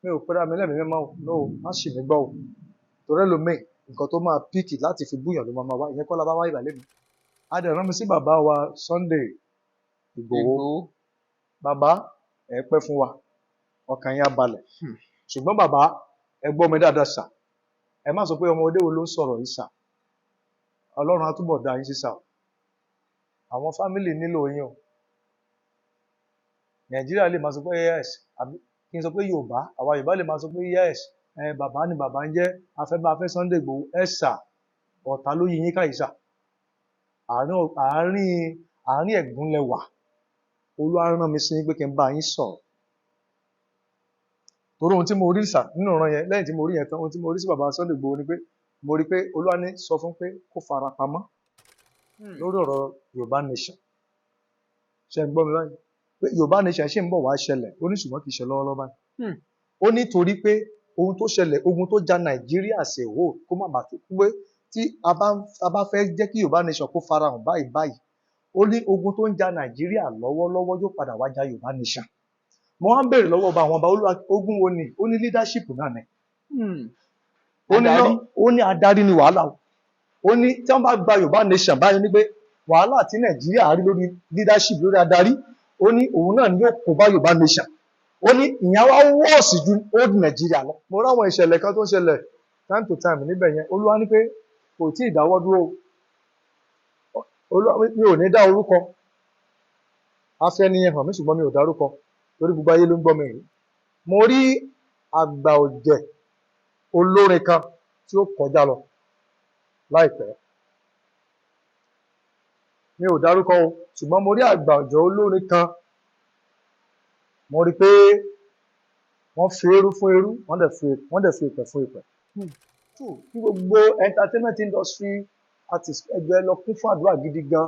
Mi ò pera mi lẹ́mìí mímọ́ o, no o, má ṣì mí gbọ́ o. Torí ẹlòmíì, nǹkan tó máa píìkì láti fi búyàn ló máa máa wá. Ìyẹn kọ́ la bá wá ìbàlẹ̀ mi. A dẹ̀ rán mi sí bàbá wa Sunday Ìgbòho. Ìgbòho. Bàbá, ẹ pẹ́ fún wa, ọkàn yín á balẹ̀. Ṣùgbọ́n bàbá, ẹ gbọ́ mi dáadáa sà. Ẹ má sọ pé ọmọdé wo ló ń sọ̀rọ̀ yìí sà. Ọlọ́run á túbọ̀ dá yín sí sà o. Àwọn fámìlì nílò yín o. Nàìjíríà lè máa sọ pé yes, àbí kí n sọ pé Yorùbá, àwa Yorùbá lè máa sọ pé yes, ẹ bàbá ni bàbá ń jẹ́, afẹ́ Sunday Igboho, ẹ sà, ọ̀tá ló yí yín káyìí sà. Àárín ẹ̀gún lẹ wà. Olúwa rán mi sí yín pé kí n bá yín sọ̀rọ̀. Torí ohun tí mo rí sà nínú ìran yẹn, lẹ́yìn tí mo rí yẹn tán, ohun tí mo rí sí bàbá Sunday Igboho ni pé mo rí pé Olúwa ní sọ fún pé kó fara pamọ́ lórí ọ̀rọ̀ Yorùbá nation. Ṣé ẹ gbọ́ mi báyìí? Pé Yorùbá nation ṣì ń bọ̀ wá ṣẹlẹ̀, ó ní ṣùgbọ́n kì í ṣe lọ́wọ́lọ́wọ́ báyìí. Ó ní torí pé ohun tó ṣẹlẹ̀, ogun tó ja Nàìjíríà ṣe wò kó má bàa tó pé tí a bá fẹ́ jẹ́ kí Yorùbá nation kó farahàn báyìí báyìí, ó ní ogun tó ń ja Nàìjíríà lọ́wọ́lọ́wọ́ yóò padà wá ja Yorùbá nation. Mo wá ń béèrè lọ́wọ́ ọba àwọn ọba, Olúwa, ogun wo ni? Ó ní leadership náà ni. Ó ní adarí ni wàhálà o. Ó ní tí wọ́n bá gba Yorùbá nation báyìí ní pé wàhálà tí Nàìjíríà rí lórí leadership lórí adarí, ó ní òun náà ni yóò kó bá Yorùbá nation. Ó ní ìyẹn wá wọ́ọ̀sì ju old Nàìjíríà lọ. Mo ráwọn ìṣẹ̀lẹ̀ kan tó ń ṣẹlẹ̀ time to time níbẹ̀ yẹn. Olúwa ní pé kò tí ì dáwọ́ dúró. Olúwa, mi ò ní dá orúkọ. Afẹ́niyẹn hàn mí ṣùgbọ́n mi ò dárúkọ torí gbogbo ayé ló ń gbọ́ mi rí. Mo rí àgbà ọ̀jẹ̀ olórin kan tí ó kọjá lọ láìpẹ́. Mi ò dárúkọ o, ṣùgbọ́n mo rí àgbà ọ̀jẹ̀ olórin kan. Mo rí pé wọ́n fi eérú fún eérú, wọ́n dẹ̀ fi ìpẹ̀ fún ìpẹ̀. Kí gbogbo entertainment industry artist ẹjọ́ ẹ lọ kún fún àdúrà gidi gan.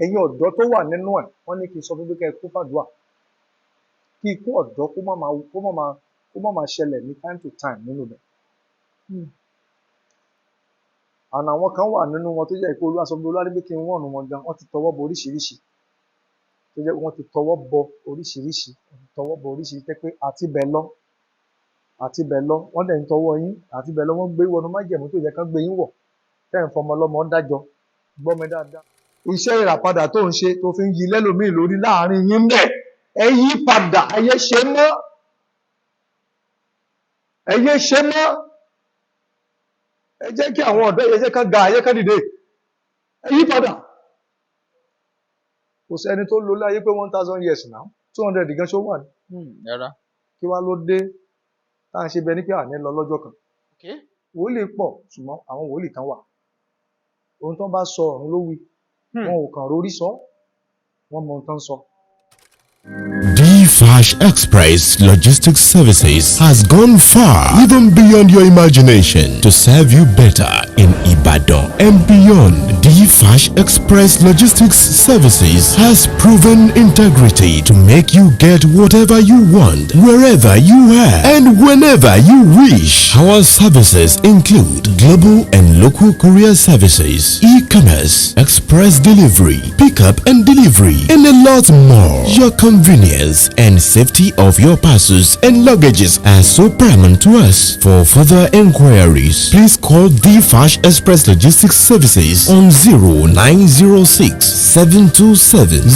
Ẹ̀yin ọ̀dọ́ tó wà nínú ẹ̀, wọ́n ní kí n sọ fún pé kẹ́ ẹ kún fún àdúrà. Kí ikú ọ̀dọ́ kó má máa ṣẹlẹ̀ ní time to time nínú ibẹ̀. Àná àwọn kan wà nínú wọn tó jẹ́ pé Olúwa sọ pé Olúwa ní pé kí n wọ̀nù wọn gan, wọ́n ti tọwọ́ bọ oríṣiríṣi. Tó jẹ́ pé wọ́n ti tọwọ́ bọ oríṣiríṣi, tọwọ́ bọ oríṣiríṣi tẹ́ pé àti bẹ́ẹ̀ lọ, àti bẹ́ẹ̀ lọ, wọ́n dẹ̀ ń tọwọ́ yín, àti bẹ́ẹ̀ lọ, wọ́n gbé wọnú májẹ̀mú tó yẹ kán gbé yín wọ̀, tẹ́ ń fọmọ ọlọ́mọ dájọ́, gbọ́ mi dáadáa. Iṣẹ́ ìràpadà tó ń ṣe tó fi ń yí lẹ́lòmíì lórí láàrin yín bẹ́ẹ̀, ẹ yí padà, ẹ yé ṣe mọ́, ẹ yé ṣe mọ́, ẹ jẹ́ kí àwọn ọ̀dọ́ yẹ jẹ́ ká ga, ẹ jẹ́ ká dìde, ẹ yí padà. Kò sẹ́ni tó lò láyé pé 1000 years now, 200 gan ṣó wà ní. Kí wá ló dé tá à ń ṣe bẹ ní pé àní lọ lọ́jọ́ kan. Wòlíì pọ̀ ṣùgbọ́n àwọn wòlíì kan wà. Ohun tó ń bá sọ ọ̀run ló wí. Wọn ò kàn rórí sọ, wọ́n mọ ohun tó ń sọ. D-Fash Express Logistics Services has gone far, even beyond your imagination, to serve you better in Ibadan and beyond. D-Fash Express Logistics Services has proven integrity to make you get whatever you want, wherever you are, and whenever you wish. Our services include global and local courier services, e-commerce, express delivery, pickup and delivery, and a lot more. Your convenience and safety of your parcels and luggages are so paramount to us. For further inquiries, please call the Fash Express Logistics Services on 0906 727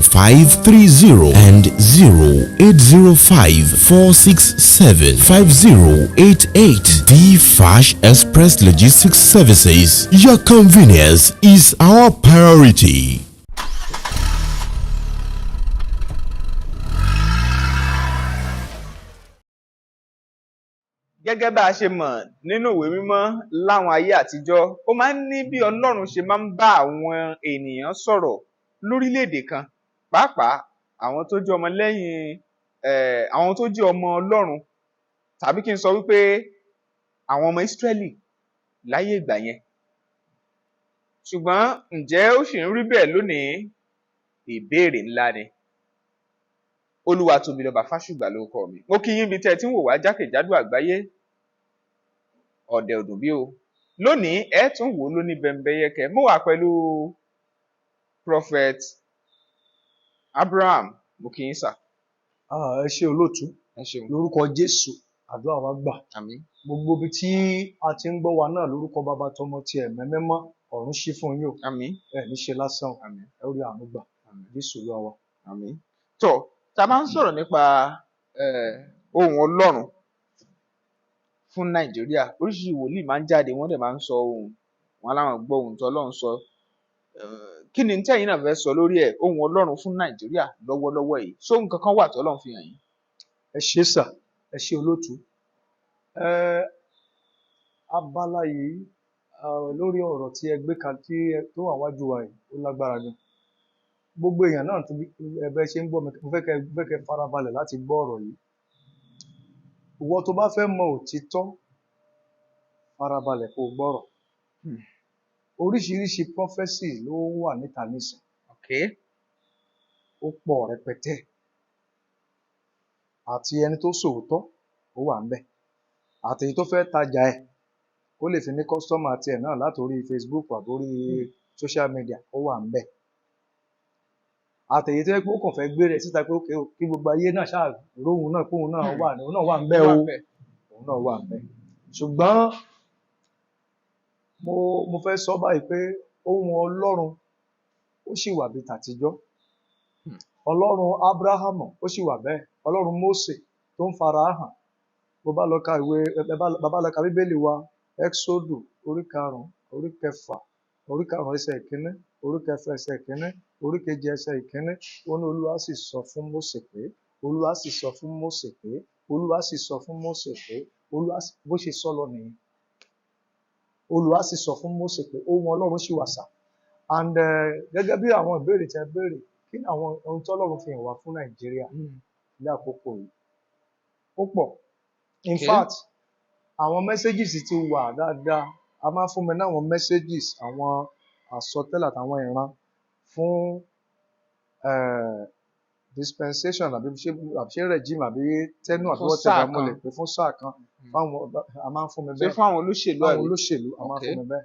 0530 and 0805 467 5088. The Fash Express Logistics Services. Your convenience is our priority. Gẹ́gẹ́ bá a ṣe mọ̀ nínú ìwé mímọ́ láwọn ayé àtijọ́, ó máa ń ní bí Ọlọ́run ṣe máa ń bá àwọn ènìyàn sọ̀rọ̀ lórílẹ̀-èdè kan, pàápàá àwọn tó jẹ́ ọmọ lẹ́yìn àwọn tó jẹ́ ọmọ Ọlọ́run, tàbí kí n sọ wípé àwọn ọmọ Ísírẹ́lì láyé ìgbà yẹn. Ṣùgbọ́n ǹjẹ́ ó sì ń rí bẹ́ẹ̀ lónìí? Ìbéèrè ńlá ni. Olúwatóbilọ́ba Fásùgbà lórúkọ mi. Mo kí yín bí tẹ́ ẹ ti ń wò wá jákèjádò àgbáyé. Ọ̀dẹ̀ òdùn bí o. Lónìí ẹ tún wò ó lóní bẹ̀m̀bẹ̀yẹkẹ. Mo wà pẹ̀lú Prophet Abraham. Mo kí yín sà. Ẹ ṣé olóòtú. Ẹ ṣeun. Lórúkọ Jésù, àdúrà wa gbà. Àmín. Gbogbo ibi tí a ti ń gbọ́ wa náà, lórúkọ Bàbá, tọmọ, ti Ẹ̀mí Mímọ́, ọ̀run ṣí fún yín o. Àmín. Ẹ ní ṣe lásán o. Àmín. Ẹ ó rí àánú gbà. Àmín. Jésù Olúwa wa. Àmín. Tó tá a bá ń sọ̀rọ̀ nípa ohùn Ọlọ́run fún Nàìjíríà, oríṣiríṣi wòlíì máa ń jáde, wọ́n dẹ̀ máa ń sọ ohùn wọn láwọn gbọ́ ohùn tí Ọlọ́run sọ. Kí ni tẹ́yin náà fẹ́ sọ lórí ẹ̀, ohùn Ọlọ́run fún Nàìjíríà lọ́wọ́lọ́wọ́ yìí? Sóhun kankan wà tí Ọlọ́run fi hàn yín? Ẹ ṣé sà, ẹ ṣé olóòtú. Ẹ abala yìí, lórí ọ̀rọ̀ tí ẹ gbé ka tí ẹ tó wà wájú wa yìí, ó lágbára gan. Gbogbo èèyàn náà tó ẹ bẹ ṣe ń gbọ́ mi, mo fẹ́ kẹ́ farabalẹ̀ láti gbọ́ ọ̀rọ̀ yìí. Ìwọ tó bá fẹ́ mọ òtítọ́, farabalẹ̀ kó o gbọ́rọ̀. Oríṣiríṣi prophecy ló wà níta nísìn. Ó pọ̀ rẹpẹtẹ, àti ẹni tó sòótọ́ ó wà ńbẹ̀, àti èyí tó fẹ́ tajà ẹ̀ kó lè fi ní customer tiẹ̀ náà látòrí Facebook àbórí social media ó wà ńbẹ̀, àti èyí tó yẹ pé ó kàn fẹ́ gbé rẹ̀ síta pé okay o, kí gbogbo ayé náà ṣáà róhun náà pé òun náà wà, òun náà wà ńbẹ̀ o, òun náà wà ńbẹ̀. Ṣùgbọ́n mo fẹ́ sọ báyìí pé ohun Ọlọ́run ó sì wà bíi tàtijọ́. Ọlọ́run Ábúráhámù ó sì wà bẹ́ẹ̀, Ọlọ́run Mósè tó ń fara hàn. Bó bá lọ ka ìwé ẹ, bá lọ ka Bíbélì wa, Ẹ́xódù orí 5, orí 6, orí 5 ẹsẹ̀ 1, orí 6 ẹsẹ̀ 1, orí 7 ẹsẹ̀ 1, ó ní Olúwa sì sọ fún Mósè pé, Olúwa sì sọ fún Mósè pé, Olúwa sì sọ fún Mósè pé, Olúwa bó ṣe sọ lọ nìyẹn. Olúwa sì sọ fún Mósè pé. Ohun Ọlọ́run sì wà sà. And gẹ́gẹ́ bí àwọn ìbéèrè tí ẹ béèrè, kí ni àwọn ohun tí Ọlọ́run fi hàn wá fún Nàìjíríà ní àkókò yìí? Ó pọ̀. In fact, àwọn messages ti wà dáadáa. A máa ń fún mi ní àwọn messages, àwọn àsọtẹ́lẹ̀ àtàwọn ìran fún dispensation àbí ṣé regime àbí tenure àbí Fún whatever sáà mo lè kan. pè fún sáà kan fáwọn. A máa ń fún mi Ṣé bẹ́ẹ̀. fún àwọn olóṣèlú Fáwọn àbí? olóṣèlú, a máa ń fún mi bẹ́ẹ̀.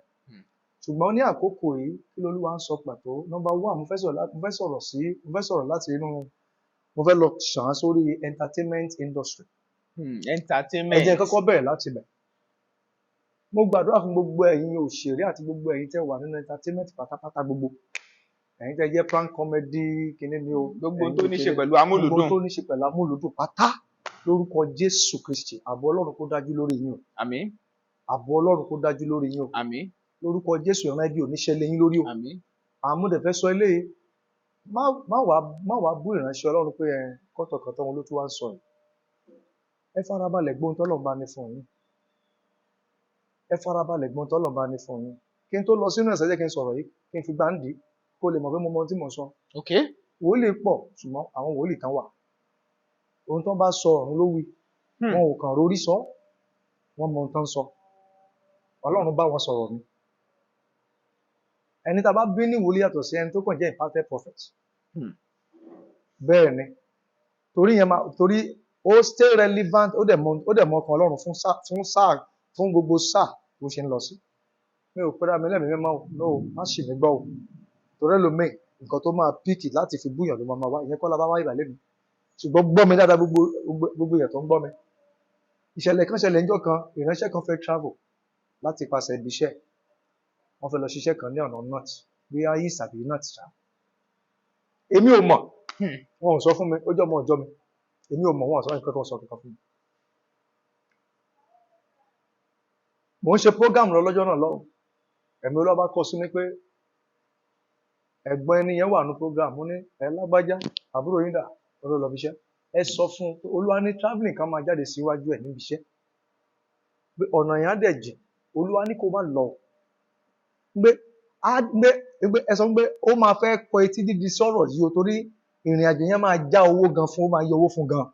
Ṣùgbọ́n ní àkókò yìí, kí lolúwa ń sọ pàtó? Number one, mo fẹ́ sọ̀rọ̀ láti inú, mo fẹ́ lọ ṣàn án sórí entertainment industry. Entertainment. Ẹ jẹ́ n kọ́kọ́ bẹ̀rẹ̀ láti ibẹ̀. Mo gbàdúrà fún gbogbo ẹ̀yin òṣèré àti gbogbo ẹ̀yin tẹ́ wà nínú entertainment pátápátá, gbogbo ẹ̀yin tẹ́ jẹ́ prank comedy kinní ni o, Gbogbo ẹ̀yin tó ní ṣe òṣèré, pẹ̀lú gbogbo amúlùdùn. tó ní ṣe pẹ̀lú amúlùdùn pátá, lórúkọ Jésù Kristi, ààbò Ọlọ́run kó dájú lórí yín o. Àmín. Ààbò Ọlọ́run kó dájú lórí yín o. Àmín. Lórúkọ Jésù, ìran ibi ò ní ṣẹlẹ̀ yín lórí o. Àmín. Àmúdẹ̀fẹ́ sọ eléyìí, má wàá bú ìránṣẹ́ Ọlọ́run pé ẹ kọ́tọ̀kọ́tọ̀ wọn ló tún wá ń sọ yìí. Ẹ farabalẹ̀ gbóhun tọ́lọ́run bá ní fún yín. Ẹ farabalẹ̀ gbóhun tọ́lọ́run bá ní fún yín. Kí n tó lọ sínú ẹ̀sẹ̀, jẹ́ kí n sọ̀rọ̀ yìí, kí n fi gbáǹdì kó lè mọ̀ pé mo mọ ohun tí mò ń sọ. Wòlíì pọ̀, ṣùgbọ́n àwọn wòlíì kan wà, ohun tó bá sọ, ọ̀run ló wí. Wọn ò kàn rórí sọ, wọ́n mọ ohun tó ń sọ, Ọlọ́run bá wọn sọ̀rọ̀ ni. Ẹni tá a bá bí ní wòlíì yàtọ̀ sí ẹni tó kàn jẹ́ imparted prophet. Bẹ́ẹ̀ ni, torí yẹn máa torí ó stay relevant, ó dẹ̀ mọ ọkàn Ọlọ́run fún sáà fún gbogbo sáà bó ṣe ń lọ sí. Mi ò pẹ́ra mi lẹ́mìí mímọ́ o, no, má ṣì mí gbọ́ o, torí ẹlòmíì, nǹkan tó máa pick láti fi búyàn ló máa wá. Ìyẹn kọ́ la bá wáyé ìbàlẹ̀ mi. Ṣùgbọ́n gbọ́ mi dáadáa, gbogbo èèyàn tó ń gbọ́ mi, ìṣẹ̀lẹ̀ kan ṣẹlẹ̀ níjọ́ kan. Ìránṣẹ́ kan fẹ́ travel láti pàṣẹ ibi iṣẹ́, wọ́n fẹ́ lọ ṣiṣẹ́ kan ní ọ̀nà north, bí i east àbí north ṣá, èmi ò mọ̀. Wọn ò sọ fún mi. Ó jẹ́ ọmọ ọjọ́ mi, èmi ò mọ̀. Wọn ò sọ nǹkan kan, sọ nǹkan fún mi. Mò ń ṣe program lọ lọ́jọ́ náà lọ́hùn. Ẹ̀mí Olúwa bá kọ sí mi pé ẹ̀gbọ́n ẹni yẹn wà ní program. Mo ní, "Ẹ lágbájá, àbúrò yín dà?" Ó lọ bí iṣẹ́. Ẹ sọ fún un pé Olúwa ní travelling kan máa jáde síwájú ẹ̀ níbi iṣẹ́, pé ọ̀nà yẹn á dẹ̀ jìn. Olúwa ní kó má lọ, pé á gbé pé ẹ sọ pé ó máa fẹ́ kọ etí dídi sọ̀rọ̀ yìí o, torí ìrìn àjò yẹn máa já owó gan fún, ó máa yọ owó fún gan,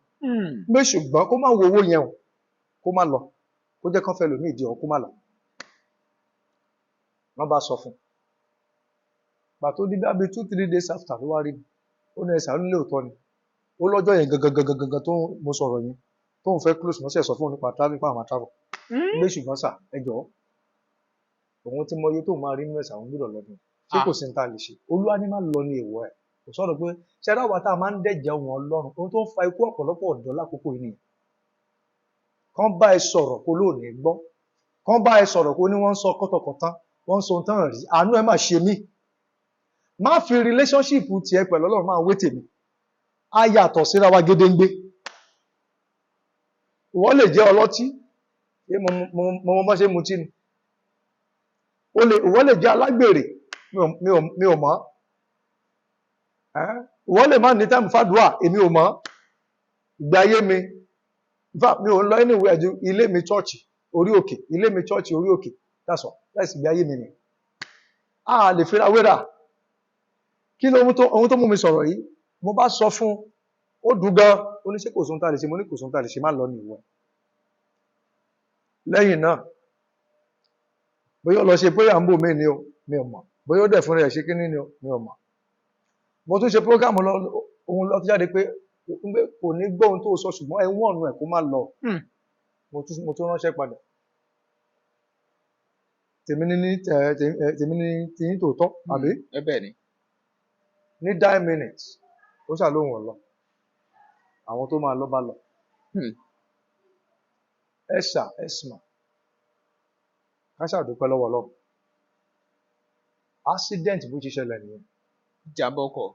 pé ṣùgbọ́n kó má wo owó yẹn o, kó má lọ, kó jẹ́ kán fẹ́ lòmíì di ọ̀, kó má lọ. Wọ́n bá sọ fún un. Gbà tó di bí 2-3 days after ló wá rí mi. Ó ní ẹsẹ̀ àánú lóòótọ́ ni. Ó lọ́jọ́ yẹn gangan gangan gangan tó mo sọ̀rọ̀ yẹn, tóun fẹ́ close mọ́sẹ̀, sọ fún òun nípa travel, nípa àwọn travel, pé ṣùgbọ́n sà, ẹ jọ̀ọ́, òun ti mọ iye tóun máa rí nínú ẹ̀sà, òun gbọ́dọ̀ lọ́dún. Ṣé kò sí ní tá a lè ṣe? Olúwa ní má lọ ní èèwọ̀ ẹ̀. Kò sọ̀rọ̀ pé ṣe ara wa tá a máa ń dẹ̀jẹ̀ ohun Ọlọ́run, ohun tó ń fa ikú ọ̀pọ̀lọpọ̀ ọ̀dọ́ lákòókò yìí nìyẹn. Kán bá ẹ sọ̀rọ̀ kó lóòní gbọ́, kán bá ẹ sọ̀rọ̀ kó ní wọ́n ń sọ kọ́tọkọ̀tán, wọ́n ń sọ ohun tán rí. Àánú ẹ má ṣe mí. Má fi relationship tiẹ̀ pẹ̀lú Ọlọ́run máa wé tèmi. Á yàtọ̀ síra wa gédéǹgbé. Ìwọ lè jẹ́ ọlọ́tí, ṣé mo mọ bá ṣe mutí ni. Ìwọ lè jẹ́ alágbèrè, mi ò mọ̀. Ìwọ lè má ní táìmù fàdúrà, èmi ò mọ̀. Ìgbé ayé mi, in fact, mi ò lọ anywhere ju ilé mi church orí òkè, ilé mi church orí òkè. That's all. That's ìgbé ayé mi ni. A lè fira wéra. Kí ló ohun tó mú mi sọ̀rọ̀ yìí? Mo bá sọ fún, ó dùn gan, ó ní ṣé kò sóhun tá a lè ṣe? Mo ní kò sóhun tá a lè ṣe, má lọ ní ìwọ. Lẹ́yìn náà, bóyá ó lọ ṣe prayer ń bò mí ni o, mi ò mọ̀. Bóyá ó dẹ̀ fúnra ẹ̀ ṣe kíní ni o, mi ò mọ̀. Mo tún ṣe program lọ, ohun lọ tó jáde pé kò ní gbọ́ ohun tó sọ, ṣùgbọ́n ẹ wọ́n ọ̀nà ẹ̀ kó má lọ. Mo tún ránṣẹ́ padà. Tèmi ní tiyín tòótọ́, àbí? Ẹ bẹ́ẹ̀ ni. Ní 9 minutes, ó ṣàlóhùn ọ̀lọ́. Àwọn tó máa lọ bá lọ. Ẹ ṣà ẹ sùn. Ká ṣàdúpẹ́ lọ́wọ́ Ọlọ́run. Accident bó ṣe ṣẹlẹ̀ nìyẹn. Ìjàmbá ọkọ̀.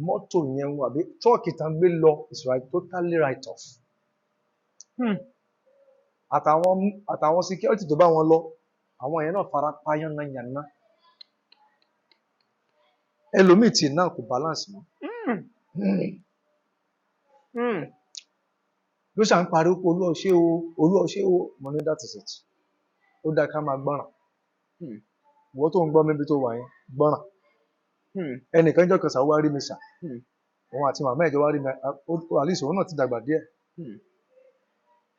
Mọ́tò yẹn wà bí truck tán gbé lọ is right, totally write off. Àtàwọn security tó bá wọn lọ, àwọn yẹn náà fara pa yánnayànna. Ẹlòmíì tí náà kò balance mọ́. Ló ṣà ń pariwo pé Olúwa ṣé o, Olúwa ṣé o. Mo ní that is it. Ó dáa ká máa gbọ́ràn. Ìwọ tó ń gbọ́ mi níbi tó wà yẹn, gbọ́ràn. Ẹnìkan jọ́ kan sà, ó wá rí mi sà. Òun àti màmá ẹ̀ jọ wá rí mi, at least òun náà ti dàgbà díẹ̀.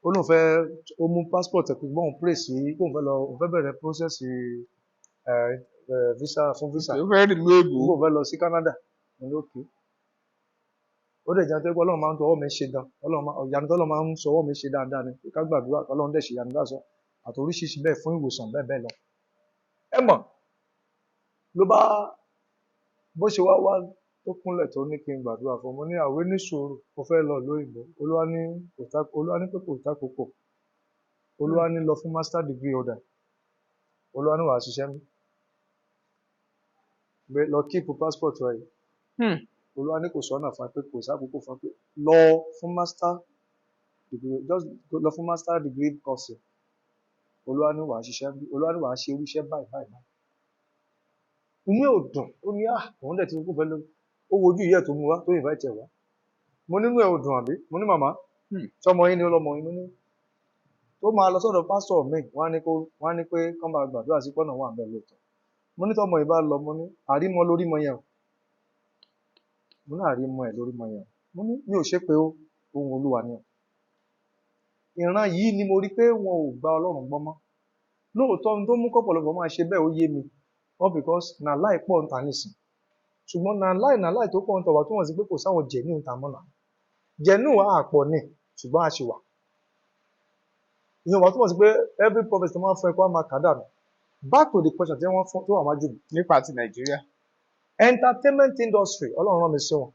Ó lóun fẹ́, ó mú passport ẹ̀ pé bóun pray sí, kóun fẹ́ lọ, òun fẹ́ bẹ̀rẹ̀ process visa fún visa. Ó fẹ́ rìn ìlú èbó. Kóun fẹ́ lọ sí Canada. Mo ní okay. Ó dẹ̀ jẹ́ pé Ọlọ́run máa ń tọwọ́ mi ṣe gan. Ọlọ́run máa, ìyanu tọ́lọ́run máa ń sọwọ́ mi ṣe dáadáa ni. Ká gbàdúrà, Ọlọ́run dẹ̀ ṣe ìyanu dáṣọ àti oríṣiríṣi bẹ́ẹ̀ fún ìwòsàn bẹ́ẹ̀ bẹ́ẹ̀ lọ. Ẹ mọ̀, ló bá bó ṣe wá wá tó kúnlẹ̀ tó ní kí n gbàdúrà fún un. Mo ní àwé ní sùúrù, mo fẹ́ lọ ìlú òyìnbó. Olúwa ní kò tá, Olúwa ní pé kò tá kókò. Olúwa ní lọ fún master degree holder. Olúwa ní wàá ṣiṣẹ́ mi. Gbé lọ keep passport rẹ yìí. Olúwa ní kò sọ́nà fún ẹ pé kò sákòókò fún ẹ pé lọ fún master degree, just lọ fún master degree course. Olúwa ní wàá ṣiṣẹ́ bí, Olúwa ní wàá ṣe irú iṣẹ́ báyìí báyìí báyìí. Inú ẹ̀ ò dùn, ó ní à, òun dẹ̀ ti kú fẹ́ lọ. Ó wojú ìyá ẹ̀ tó mú wá, tó invite ẹ̀ wá. Mo nínú ẹ̀ ò dùn àbí? Mo ní màmá, ṣọmọ yín ni ó lọ́mọ yín. Mo ní tó máa lọ sọ́dọ̀ pásítọ̀ mi, wọ́n á ní pé kán bá gbàdúrà sí pọ́nà wà bẹ́ẹ̀ lóòótọ́. Mo ní tọ́mọ yìí bá lọ, mo ní àrímọ lórí mọ yẹn o. Mo ní àrímọ ẹ̀ lórí mọ yẹn o. Mo ní mi ò ṣe pé ó, ohun Olúwa ni o. Ìran yìí ni mo rí pé wọn ò gba Ọlọ́run gbọ́ mọ́. Lóòótọ́ ohun tó mú kọ́pọ̀lọpọ̀ máa ṣe bẹ́ẹ̀ ó yé mi. All because na láì pọ̀ ń ta nísìn. Ṣùgbọ́n na láì tó pọ̀ ń tọ̀ wá túmọ̀ sí pé kò sáwọn jẹ̀nú ń ta mọ́ náà. Jẹ̀nú á pọ̀ ni, ṣùgbọ́n a ṣì wà. Ìyẹn wà túmọ̀ sí pé every prophet tó máa ń fún ẹ kó wá máa kà dànù. Back to the question tí wọ́n fún tó wà wájú mi. Nípa ti Nàìjíríà. Entertainment industry, Ọlọ́run rán mi sí wọn.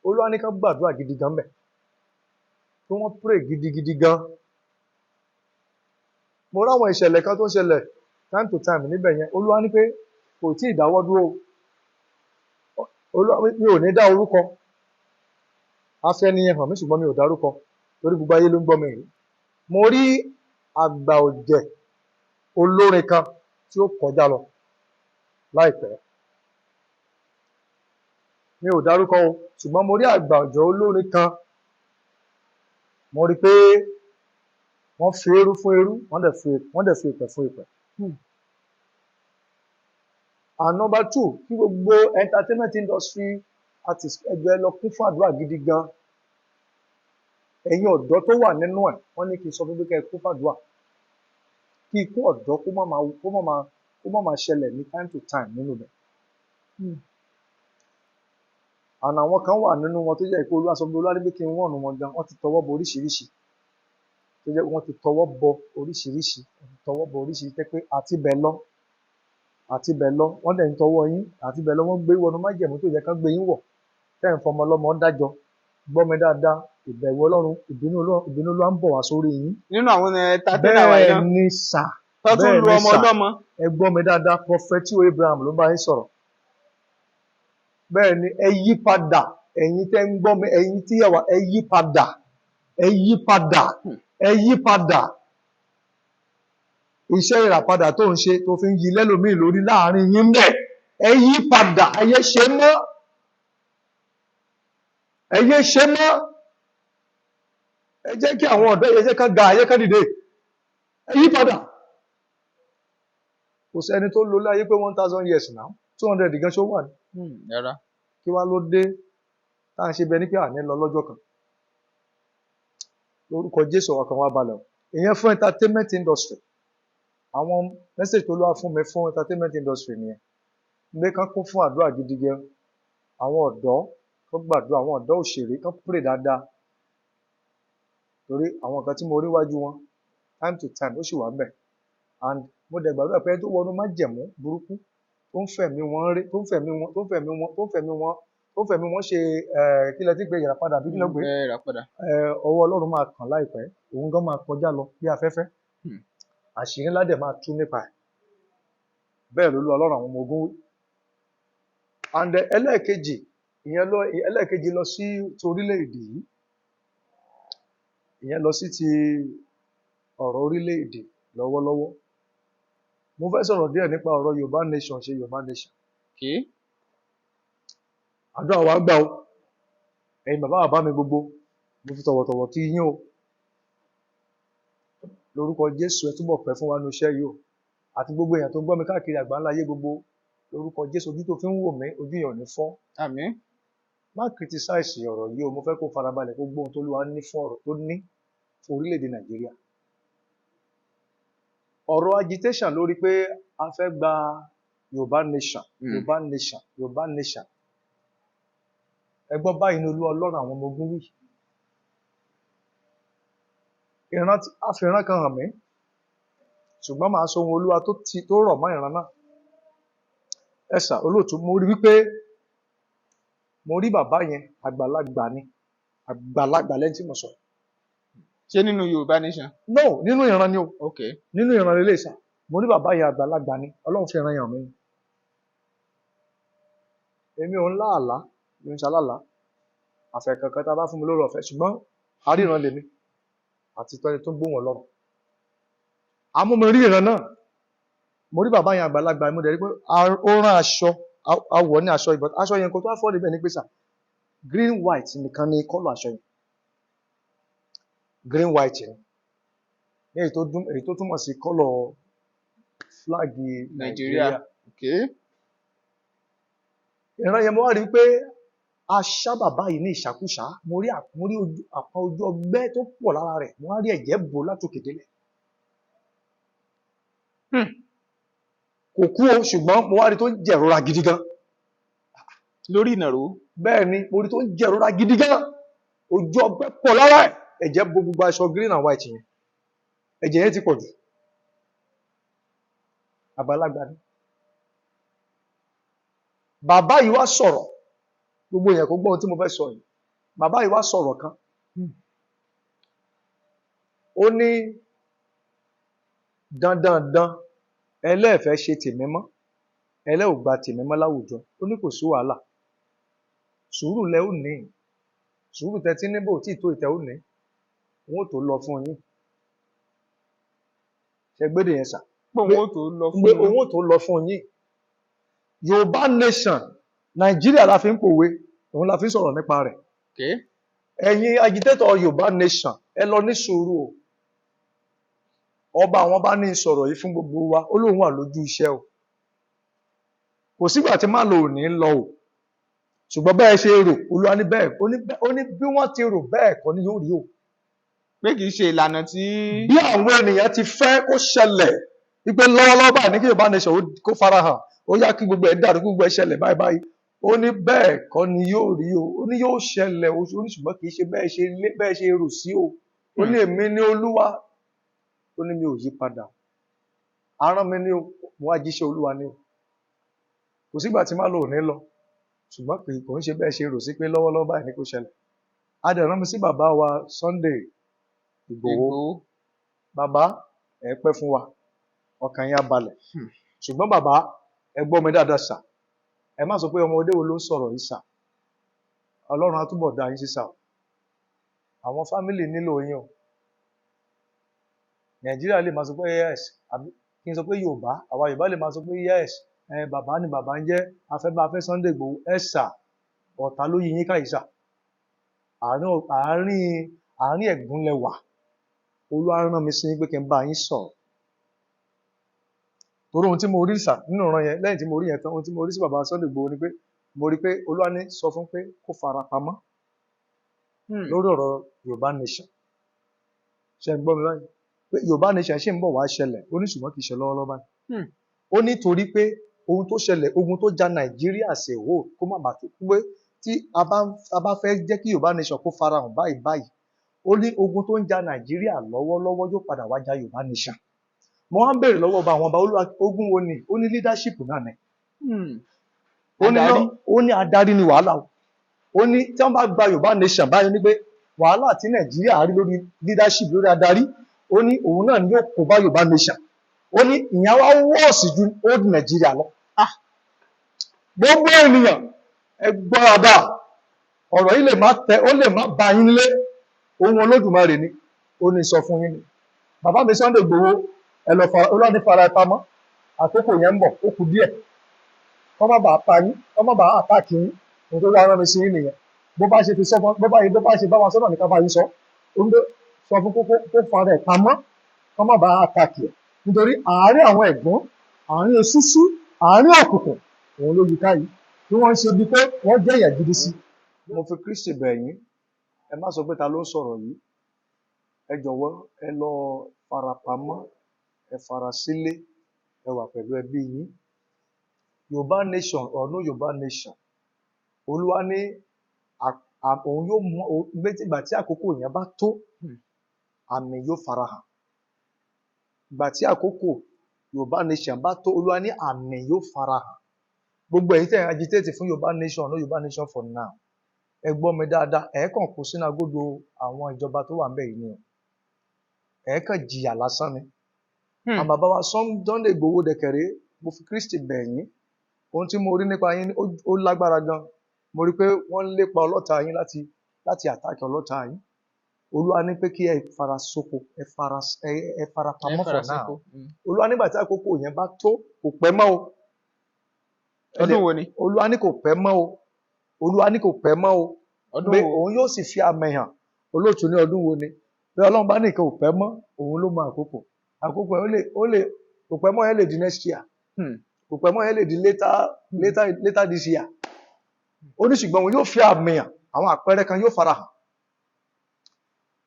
Olúwa ní ká gbàdúrà gidi gan bẹ̀. Kí wọ́n pray gidigidi gan. Mo ráwọn ìṣẹ̀lẹ̀ kan tó ń ṣẹlẹ̀ time to time níbẹ̀ yẹn. Olúwa ní pé kò tí ì dáwọ́ dúró. Olúwa mi ò ní dá orúkọ. Afẹ́ni yẹn hàn mí ṣùgbọ́n mi ò dárúkọ torí gbogbo ayé ló ń gbọ́ mi yìí. Mo rí àgbà ọ̀jẹ̀ olórin kan tí ó kọjá lọ láìpẹ́. Mi ò dárúkọ o, ṣùgbọ́n mo rí àgbà ọ̀jẹ̀ olórin kan. Mo rí pé wọ́n fi eérú fún eérú, wọ́n dẹ̀ fi ìpẹ̀ fún ìpẹ̀. And number two, kí gbogbo entertainment industry artist ẹgbẹ́ lọ kún fún àdúrà gidi gan. Ẹ̀yin ọ̀dọ́ tó wà nínú ẹ̀, wọ́n ní kí n sọ fún pé kẹ́ ẹ kún fún àdúrà. Kí ikú ọ̀dọ́ kó má máa ṣẹlẹ̀ ní time to time nínú ibẹ̀. And àwọn kan wà nínú wọn tó jẹ́ pé Olúwa sọ pé Olúwa ní pé kí n wọ̀nù wọn gan, wọ́n ti tọwọ́ bọ oríṣiríṣi. Tó jẹ́ pé wọ́n ti tọwọ́ bọ oríṣiríṣi, wọ́n ti tọwọ́ bọ oríṣiríṣi tẹ́ pé àti bẹ̀ lọ, àti bẹ̀ lọ, wọ́n dẹ̀ ń tọwọ́ yín, àti bẹ̀ lọ wọ́n gbé wọnú májẹ̀mú tó yẹ ká gbé yín wọ̀. Tẹ́ ń fọmọ ọlọ́mọ dájọ́, gbọ́ mi dáadáa, ìbẹ̀wò Ọlọ́run, ìbínú Ọlọ́run, ìbínú Olúwa ń bọ̀ wá sórí yín. Nínú àwọn entertainer wa yìí Bẹ́ẹ̀ náà ni sà, tó tún bẹ́ẹ̀ lu ni ọmọ sà. ọlọ́mọ. Ẹ gbọ́ mi dáadáa, Prophet Abraham ló bá yín sọ̀rọ̀. Bẹ́ẹ̀ ni, ẹ yí padà, ẹ̀yin tẹ́ ń gbọ́ mi, ẹ̀yin tí ẹ wà, ẹ yí padà, ẹ yí padà, ẹ yí padà. Iṣẹ́ ìràpadà tó ń ṣe tó fi ń yí lẹ́lòmíì lórí láàrin yín bẹ́ẹ̀, ẹ yí padà, ẹ yé ṣe mọ́, ẹ yé ṣe mọ́. Ẹ jẹ́ kí àwọn ọ̀dọ́ yẹ jẹ́ ká ga, ẹ jẹ́ ká dìde, ẹ yí padà. Kò sẹ́ni tó lò láyé pé 1000 years now, 200 gan ṣó wà ní. Rárá. Kí wá ló dé tá à ń ṣe bẹ ní pé àní lọ lọ́jọ́ kan? Lórúkọ Jésù, ọkàn wa balẹ̀ o. Ìyẹn fún entertainment industry. Àwọn message tó lọ́wọ́ fún mi fún entertainment industry nìyẹn, gbé kán kún fún àdúrà gidi gan. Àwọn ọ̀dọ́ kán gbàdúrà, àwọn ọ̀dọ́ òṣèré kán pray dáadáa, torí àwọn nǹkan tí mo rí wájú wọn time to time ó sì wà ńbẹ̀. And mo dẹ̀ gbàdúrà pé ẹni tó wọnú májẹ̀mú burúkú, tó ń fẹ̀mí wọn rí, tó ń fẹ̀mí wọn, tó ń fẹ̀mí wọn, tó ń fẹ̀mí wọn, tó ń fẹ̀mí wọn ṣe kí lẹ ti pé ìràpadà bí kí lẹ pé Ẹ ìràpadà. Ọwọ́ Ọlọ́run máa kàn láìpẹ́, òun gan máa kọjá lọ bí afẹ́fẹ́. Àṣírí ńlá dẹ̀ máa tú nípa ẹ̀. Bẹ́ẹ̀ ló lú Ọlọ́run àwọn ọmọ ogun wí. And ẹlẹ́ẹ̀kejì, ìyẹn lọ, ẹlẹ́ẹ̀kejì lọ sí ti orílẹ̀-èdè yìí, ìyẹn lọ sí ti ọ̀rọ̀ orílẹ̀-èdè lọ́wọ́lọ́wọ́. Mo fẹ́ sọ̀rọ̀ díẹ̀ nípa ọ̀rọ̀ Yorùbá nation ṣe Yorùbá nation. Àdúrà wa gbà o. Ẹ̀yin bàbá bàbá mi gbogbo, mo fi tọ̀wọ̀tọ̀wọ̀ kí yín o. Lórúkọ Jésù, ẹ túbọ̀ pẹ́ fún wa nínú iṣẹ́ yìí o, àti gbogbo èèyàn tó ń gbọ́ mi káàkiri àgbáńlá ayé gbogbo. Lórúkọ Jésù, ojú tó fi ń wò mí, ojú yẹn ò ní fọ́. Àmín. Má criticize ọ̀rọ̀ yìí o. Mo fẹ́ kó farabalẹ̀ kó gbóhun tó Olúwa ní fún ọ̀rọ̀ tó ní fún orílẹ̀-èdè Nàìjíríà. Ọ̀rọ̀ agitation lórí pé a fẹ́ gba Yorùbá nation, Yorùbá nation, Yorùbá nation, ẹ gbọ́, báyìí ní Olúwa Ọlọ́run àwọn ọmọ ogun wí. Ìran a fi ìran kan hàn mí, ṣùgbọ́n màá sọ ohun Olúwa tó ti tó rọ̀ mọ́ ìran náà. Ẹ sà, olóòtú, mo rí wípé mo rí bàbá yẹn, àgbàlagbà ni, àgbàlagbà lẹ́yìn tí mo sọ. Ṣé nínú Yorùbá nation? No, nínú ìran ni o. Nínú ìran lélẹ̀ sà, mo rí bàbá yẹn, àgbàlagbà ni. Ọlọ́run fi ìran yẹn hàn mí ni. Èmi ò ń lá àlá, mi ò ń ṣalálàá àfẹ́ kankan tá a bá fún mi lórí ọ̀fẹ́, ṣùgbọ́n àríran lèmi àti tọ́ni tó ń gbóhùn Ọlọ́run. Àmọ́ mo rí ìran náà, mo rí bàbá yẹn, àgbàlagbà. Mo dẹ̀ rí pé ó rán aṣọ, a wọ̀ ní aṣọ ìbọn. Aṣọ yẹn kò tó wá fọ́ níbẹ̀ ní pé sà, green white nìkan ni colour aṣọ yẹn, green white ni, ní èyí tó túmọ̀ sí colour flag Nàìjíríà. Nàìjíríà. Ìran yẹn, mo wá rí i pé a ṣá bàbá yìí ní ìṣàkúṣà. Mo rí àpá ojú ọgbẹ́ tó pọ̀ lára rẹ̀. Mo wá rí ẹ̀jẹ̀ bò látòkè délẹ̀. Kò kú o, ṣùgbọ́n mo wá rí tó ń jẹ̀rora gidi gan. Lórí ìnàró. Bẹ́ẹ̀ ni, mo rí tó ń jẹ̀rora gidi gan. Ojú ọgbẹ́ pọ̀ lára ẹ̀, ẹ̀jẹ̀ bò gbogbo aṣọ green and white yẹn. Ẹ̀jẹ̀ yẹn ti pọ̀ jù. Àgbàlagbà ni bàbá yìí. Wá sọ̀rọ̀, gbogbo èèyàn kò gbọ́ ohun tí mo fẹ́ sọ yìí. Bàbá yìí wá sọ̀rọ̀ kan. Ó ní dandandan, ẹlẹ́ẹ̀fẹ́ ṣe tèmi mọ́, ẹlẹ́ ò gba tèmi mọ́ láwùjọ. Ó ní kò sí wàhálà, sùúrù lẹ ó ní, sùúrù tẹ́tí níbò tí tó ìtẹ́ ó ní wọn ò tó lọ fún yín. Ṣe gbédè yẹn sà? Pé òun ó tó lọ fún Pé òun ò tó lọ fún yín. Yorùbá nation, Nàìjíríà la fi ń pòwe, òun la fi ń sọ̀rọ̀ nípa rẹ̀. Ẹ̀yin agitator Yorùbá nation, ẹ lọ ní sùúrù o. Ọba àwọn bá ní sọ̀rọ̀ yìí fún gbogbo wa. Ó lóun wà lójú iṣẹ́ o, kò sígbà tí má lò ò ní lọ o, ṣùgbọ́n bẹ́ẹ̀ ṣe rò, Olúwa ní bẹ́ẹ̀, ó ní bí wọ́n ti rò bẹ́ẹ̀ kọ́ ni yóò rí o. Pé kì í ṣe ìlànà tí Bí àwọn ènìyàn ti fẹ́ kó ṣẹlẹ̀ wípé lọ́wọ́lọ́wọ́ báyìí ní kí Yorùbá nation kó farahàn, ó yá, kí gbogbo ẹ̀ dàrú, kí gbogbo ẹ̀ ṣẹlẹ̀ báyìí báyìí, ó ní bẹ́ẹ̀ kọ́ ni yóò rí o. Ó ní yóò ṣẹlẹ̀ o, ó ní ṣùgbọ́n kì í ṣe bẹ́ẹ̀ ṣe lé bẹ́ẹ̀ ṣe rò sí o. Ó ní èmi ní Olúwa, ó ní mi ò yí padà, arán mi ní o, mo wá jíṣẹ́ Olúwa ní o. Kò sígbà tí má lò ní lọ, Ṣùgbọ́n kò ń ṣe bẹ́ẹ̀ ṣe rò sí pé lọ́wọ́lọ́wọ́ báyìí ni kò ṣẹlẹ̀. A dẹ̀ rán mi sí bàbá wa Sunday Ìgbòho. Bàbá, ẹ pẹ́ fún wa, ọkàn yín á balẹ̀. Ṣùgbọ́n bàbá, ẹ gbọ́ mi dáadáa sà, ẹ má sọ pé ọmọdé wo ló ń sọ̀rọ̀ yìí sà. Ọlọ́run á túbọ̀ dá yín sí sà o. Àwọn family nílò yín o. Nàìjíríà lè máa sọ pé yes, àbí kí n sọ pé Yorùbá, àwa Yorùbá lè máa sọ pé yes, ẹ bàbá ni bàbá ń jẹ́, afẹ́bá afẹ́ Sunday Igboho. Ẹ sà, ọ̀tá ló yí yín ká yìí sà. Àárín ẹ̀gún lẹ wà. Olúwa rán mi sí yín pé kí n bá yín sọ̀rọ̀. Torí ohun tí mo rí sà nínú ìran yẹn, lẹ́yìn tí mo rí yẹn tán, ohun tí mo rí sí bàbá Sunday Igboho ni pé mo rí pé Olúwa ní sọ fún pé kó fara pamọ́ lórí ọ̀rọ̀ Yorùbá nation. Ṣé ẹ gbọ́ mi báyìí? Pé Yorùbá nation ṣì ń bọ̀ wá ṣẹlẹ̀, ó ní ṣùgbọ́n kì í ṣe lọ́wọ́lọ́wọ́ báyìí. Ó ní torí pé ohun tó ṣẹlẹ̀, ogun tó ja Nàìjíríà ṣe wò kó má bàa tó pé tí a bá fẹ́ jẹ́ kí Yorùbá nation kó farahàn báyìí báyìí, ó ní ogun tó ń ja Nàìjíríà lọ́wọ́lọ́wọ́ yóò padà wá ja Yorùbá nation. Mo wá ń béèrè lọ́wọ́ ọba àwọn ọba, Olúwa, ogun wo ni? Ó ní leadership náà ni. Ó ní adarí ni wàhálà o. Ó ní tí wọ́n bá gba Yorùbá nation báyìí ní pé wàhálà tí Nàìjíríà rí lórí leadership, lórí adarí, ó ní òun náà ni yóò kó bá Yorùbá nation. Ó ní ìyẹn wá wọ́ọ̀sì ju old Nàìjíríà lọ. Gbogbo ènìyàn ẹ gbọ́ dáadáa, ọ̀rọ̀ yìí lè má tẹ, ó lè má ba yín lé, ohun Olódùmarè ni ó ní sọ fún yín ni. Bàbá mi Sunday Igboho, ẹ lọ fara, Olúwa ní fara ẹ pamọ́, àkókò yẹn ń bọ̀, ó kù díẹ̀, kọ́ má bàa pa yín, kọ́ má bàa àtàkì yín. Ohun tó wá rán mi sí yín nìyẹn. Bó bá ṣe fi sọ fún, bó bá ṣe bá wa sọ́nà ní ká bá yín sọ, ó ń sọ fún kókó kó fara ẹ̀ pamọ́, kọ́ má bàa àtàkì ẹ̀, nítorí àárín àwọn ẹ̀gbọ́n, àárín eṣúṣú, àárín òkùnkùn, òun ló yí ká yìí tí wọ́n ń ṣe bíi pé wọ́n jẹ́ èèyàn gidi sí. Mo fi Kristi bẹ̀ yín, ẹ má sọ pé ta ló ń sọ̀rọ̀ yìí. Ẹ jọ̀wọ́, ẹ lọ farapamọ́, ẹ fara sílé, ẹ wà pẹ̀lú ẹbí yín. Yorùbá nation or no Yorùbá nation, Olúwa ní òun yóò mọ ìgbà tí àkókò yẹn bá tó, àmì yóò farahàn. Ìgbà tí àkókò Yorùbá nation bá tó, Olúwa ní àmì yóò farahàn. Gbogbo ẹ̀yin tẹ́ ẹ̀ agitate fún Yorùbá nation, no Yorùbá nation for now, ẹ gbọ́ mi dáadáa, ẹ kàn kó sínú agodo àwọn ìjọba tó wà ńbẹ̀ yìí ni o. Ẹ kàn jìyà lásán ni. Àwọn bàbá wa Sunday Igboho dẹ̀kẹ̀rẹ́, mo fi Kristi bẹ̀ yín. Ohun tí mo rí nípa yín ó lágbára gan. Mo rí pé wọ́n ń lépa ọlọ́ta yín láti àtàkì ọlọ́ta yín. Olúwa ní pé kí ẹ fara sóko, ẹ fara pamọ́ for now. Olúwa nígbà tí àkókò yẹn bá tó, kò pẹ́ mọ́ o. Ọdún wo ni? Olúwa ní kò pẹ́ mọ́ o. Olúwa ní kò pẹ́ mọ́ o. Pé òun yóò sì fi àmì hàn. Olóòtú ní ọdún wo ni? Bí Ọlọ́run bá ní nǹkan ò pẹ́ mọ́, òun ló mọ àkókò. Àkókò ẹ̀ ó lè kò pẹ́ mọ́ yẹn lè di next year. Kò pẹ́ mọ́ yẹn lè di later this year. Ó ní ṣùgbọ́n òun yóò fi àmì hàn, àwọn àpẹẹrẹ kan yóò farahàn.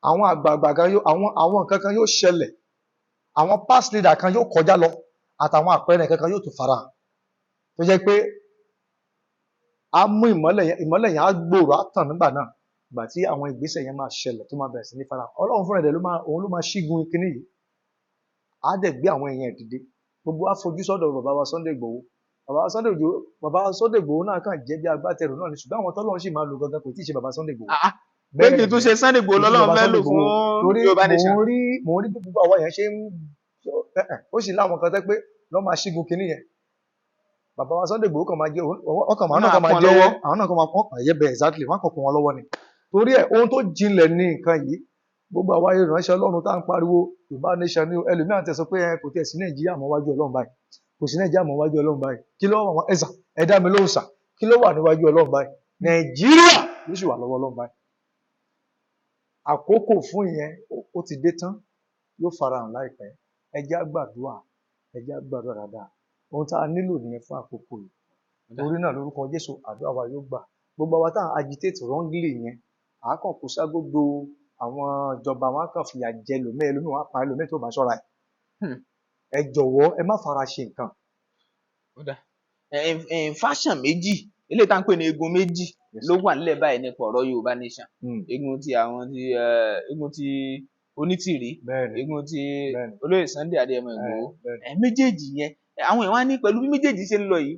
Àwọn àgbààgbà kan yóò, àwọn nǹkan kan yóò ṣẹlẹ̀. Àwọn past leader kan yóò kọjá lọ, àtàwọn àpẹẹrẹ kankan yóò tún farahàn. Tó jẹ́ pé a mú ìmọ́lẹ̀ yẹn á gbòòrò, á tàn nígbà náà. Ìgbà tí àwọn ìgbésẹ̀ yẹn máa ṣẹlẹ̀ tó máa bẹ̀rẹ̀ sí ní farahàn. Ọlọ́run fúnra rẹ̀ òun ló máa ṣígun kinní yìí. Á dẹ̀ gbé àwọn èèyàn dìde. Gbogbo wa fojú sọ́dọ̀ bàbá wa Sunday Igboho. Bàbá wa Sunday Igboho náà kàn jẹ́ bí agbátẹrù náà ni, ṣùgbọ́n àwọn tọ́lọ́run sì máa lò gangan kò tí ì ṣe bàbá Sunday Igboho. Pé kì í tún ṣe Sunday Igboho lọ́lọ́run fẹ́ lò fún Yorùbá nation. Torí mò ń rí gbogbo àwọn èèyàn ṣe ń, ó sì láwọn kan tẹ́ pé lọ́ máa ṣígun kinní yẹn. Bàbá wa Sunday Igboho kàn máa jẹ́, ọkàn máa náà kàn máa jẹ́, àwọn náà kàn máa kàn yẹ bẹ́ẹ̀ exactly, wọ́n kàn kún wọn lọ́wọ́ ni. Torí ẹ̀ ohun tó jinlẹ̀ ní nǹkan yìí. Gbogbo àwa ìránṣẹ́ Ọlọ́run tá à ń pariwo Yorùbá nation ni, ẹlòmíràn tẹ̀ sọ pé kò tiẹ̀ sí Nàìjíríà mọ́ wájú Ọlọ́run báyìí, kò sí Nàìjíríà mọ́ wájú Ọlọ́run báyìí. Kí ló wà ẹ̀sà, ẹ dá mi lóhùn sà, kí ló wà níwájú Ọlọ́run báyìí? Nàìjíríà ló sì wà lọ́wọ́ Ọlọ́run báyìí. Àkókò fún ìyẹn ó ti dé tán, yóò farahàn láìpẹ́. Ẹ jẹ́ á gbàdúrà, ẹ jẹ́ á gbàdúrà dáadáa. Ohun tá a nílò nìyẹn fún àkókò yìí. Torí náà lórúkọ Jésù àdúrà wa yóò gbà. Gbogbo àwa tá à ń agitate wrongly yẹn, à kàn kó ságódò àwọn ìjọba, wọn á kàn fìyà jẹ ẹlòmíì, ẹlòmíì wọn á pa ẹlòmíì tó bá ṣọ́ra ẹ̀. Ẹ jọ̀wọ́, ẹ má fara ṣe nǹkan. Fashion méjì, eléyìí tá à ń pè ní egun méjì ló wà nílẹ̀ báyìí nípa ọ̀rọ̀ Yorùbá nation. Egun ti àwọn ti egun ti Onítìrí, egun ti olóyè Sunday Adéyẹmọ Ìgbòho. Méjèèjì yẹn, àwọn èèyàn wá ní pẹ̀lú bí méjèèjì ṣe ń lọ yìí,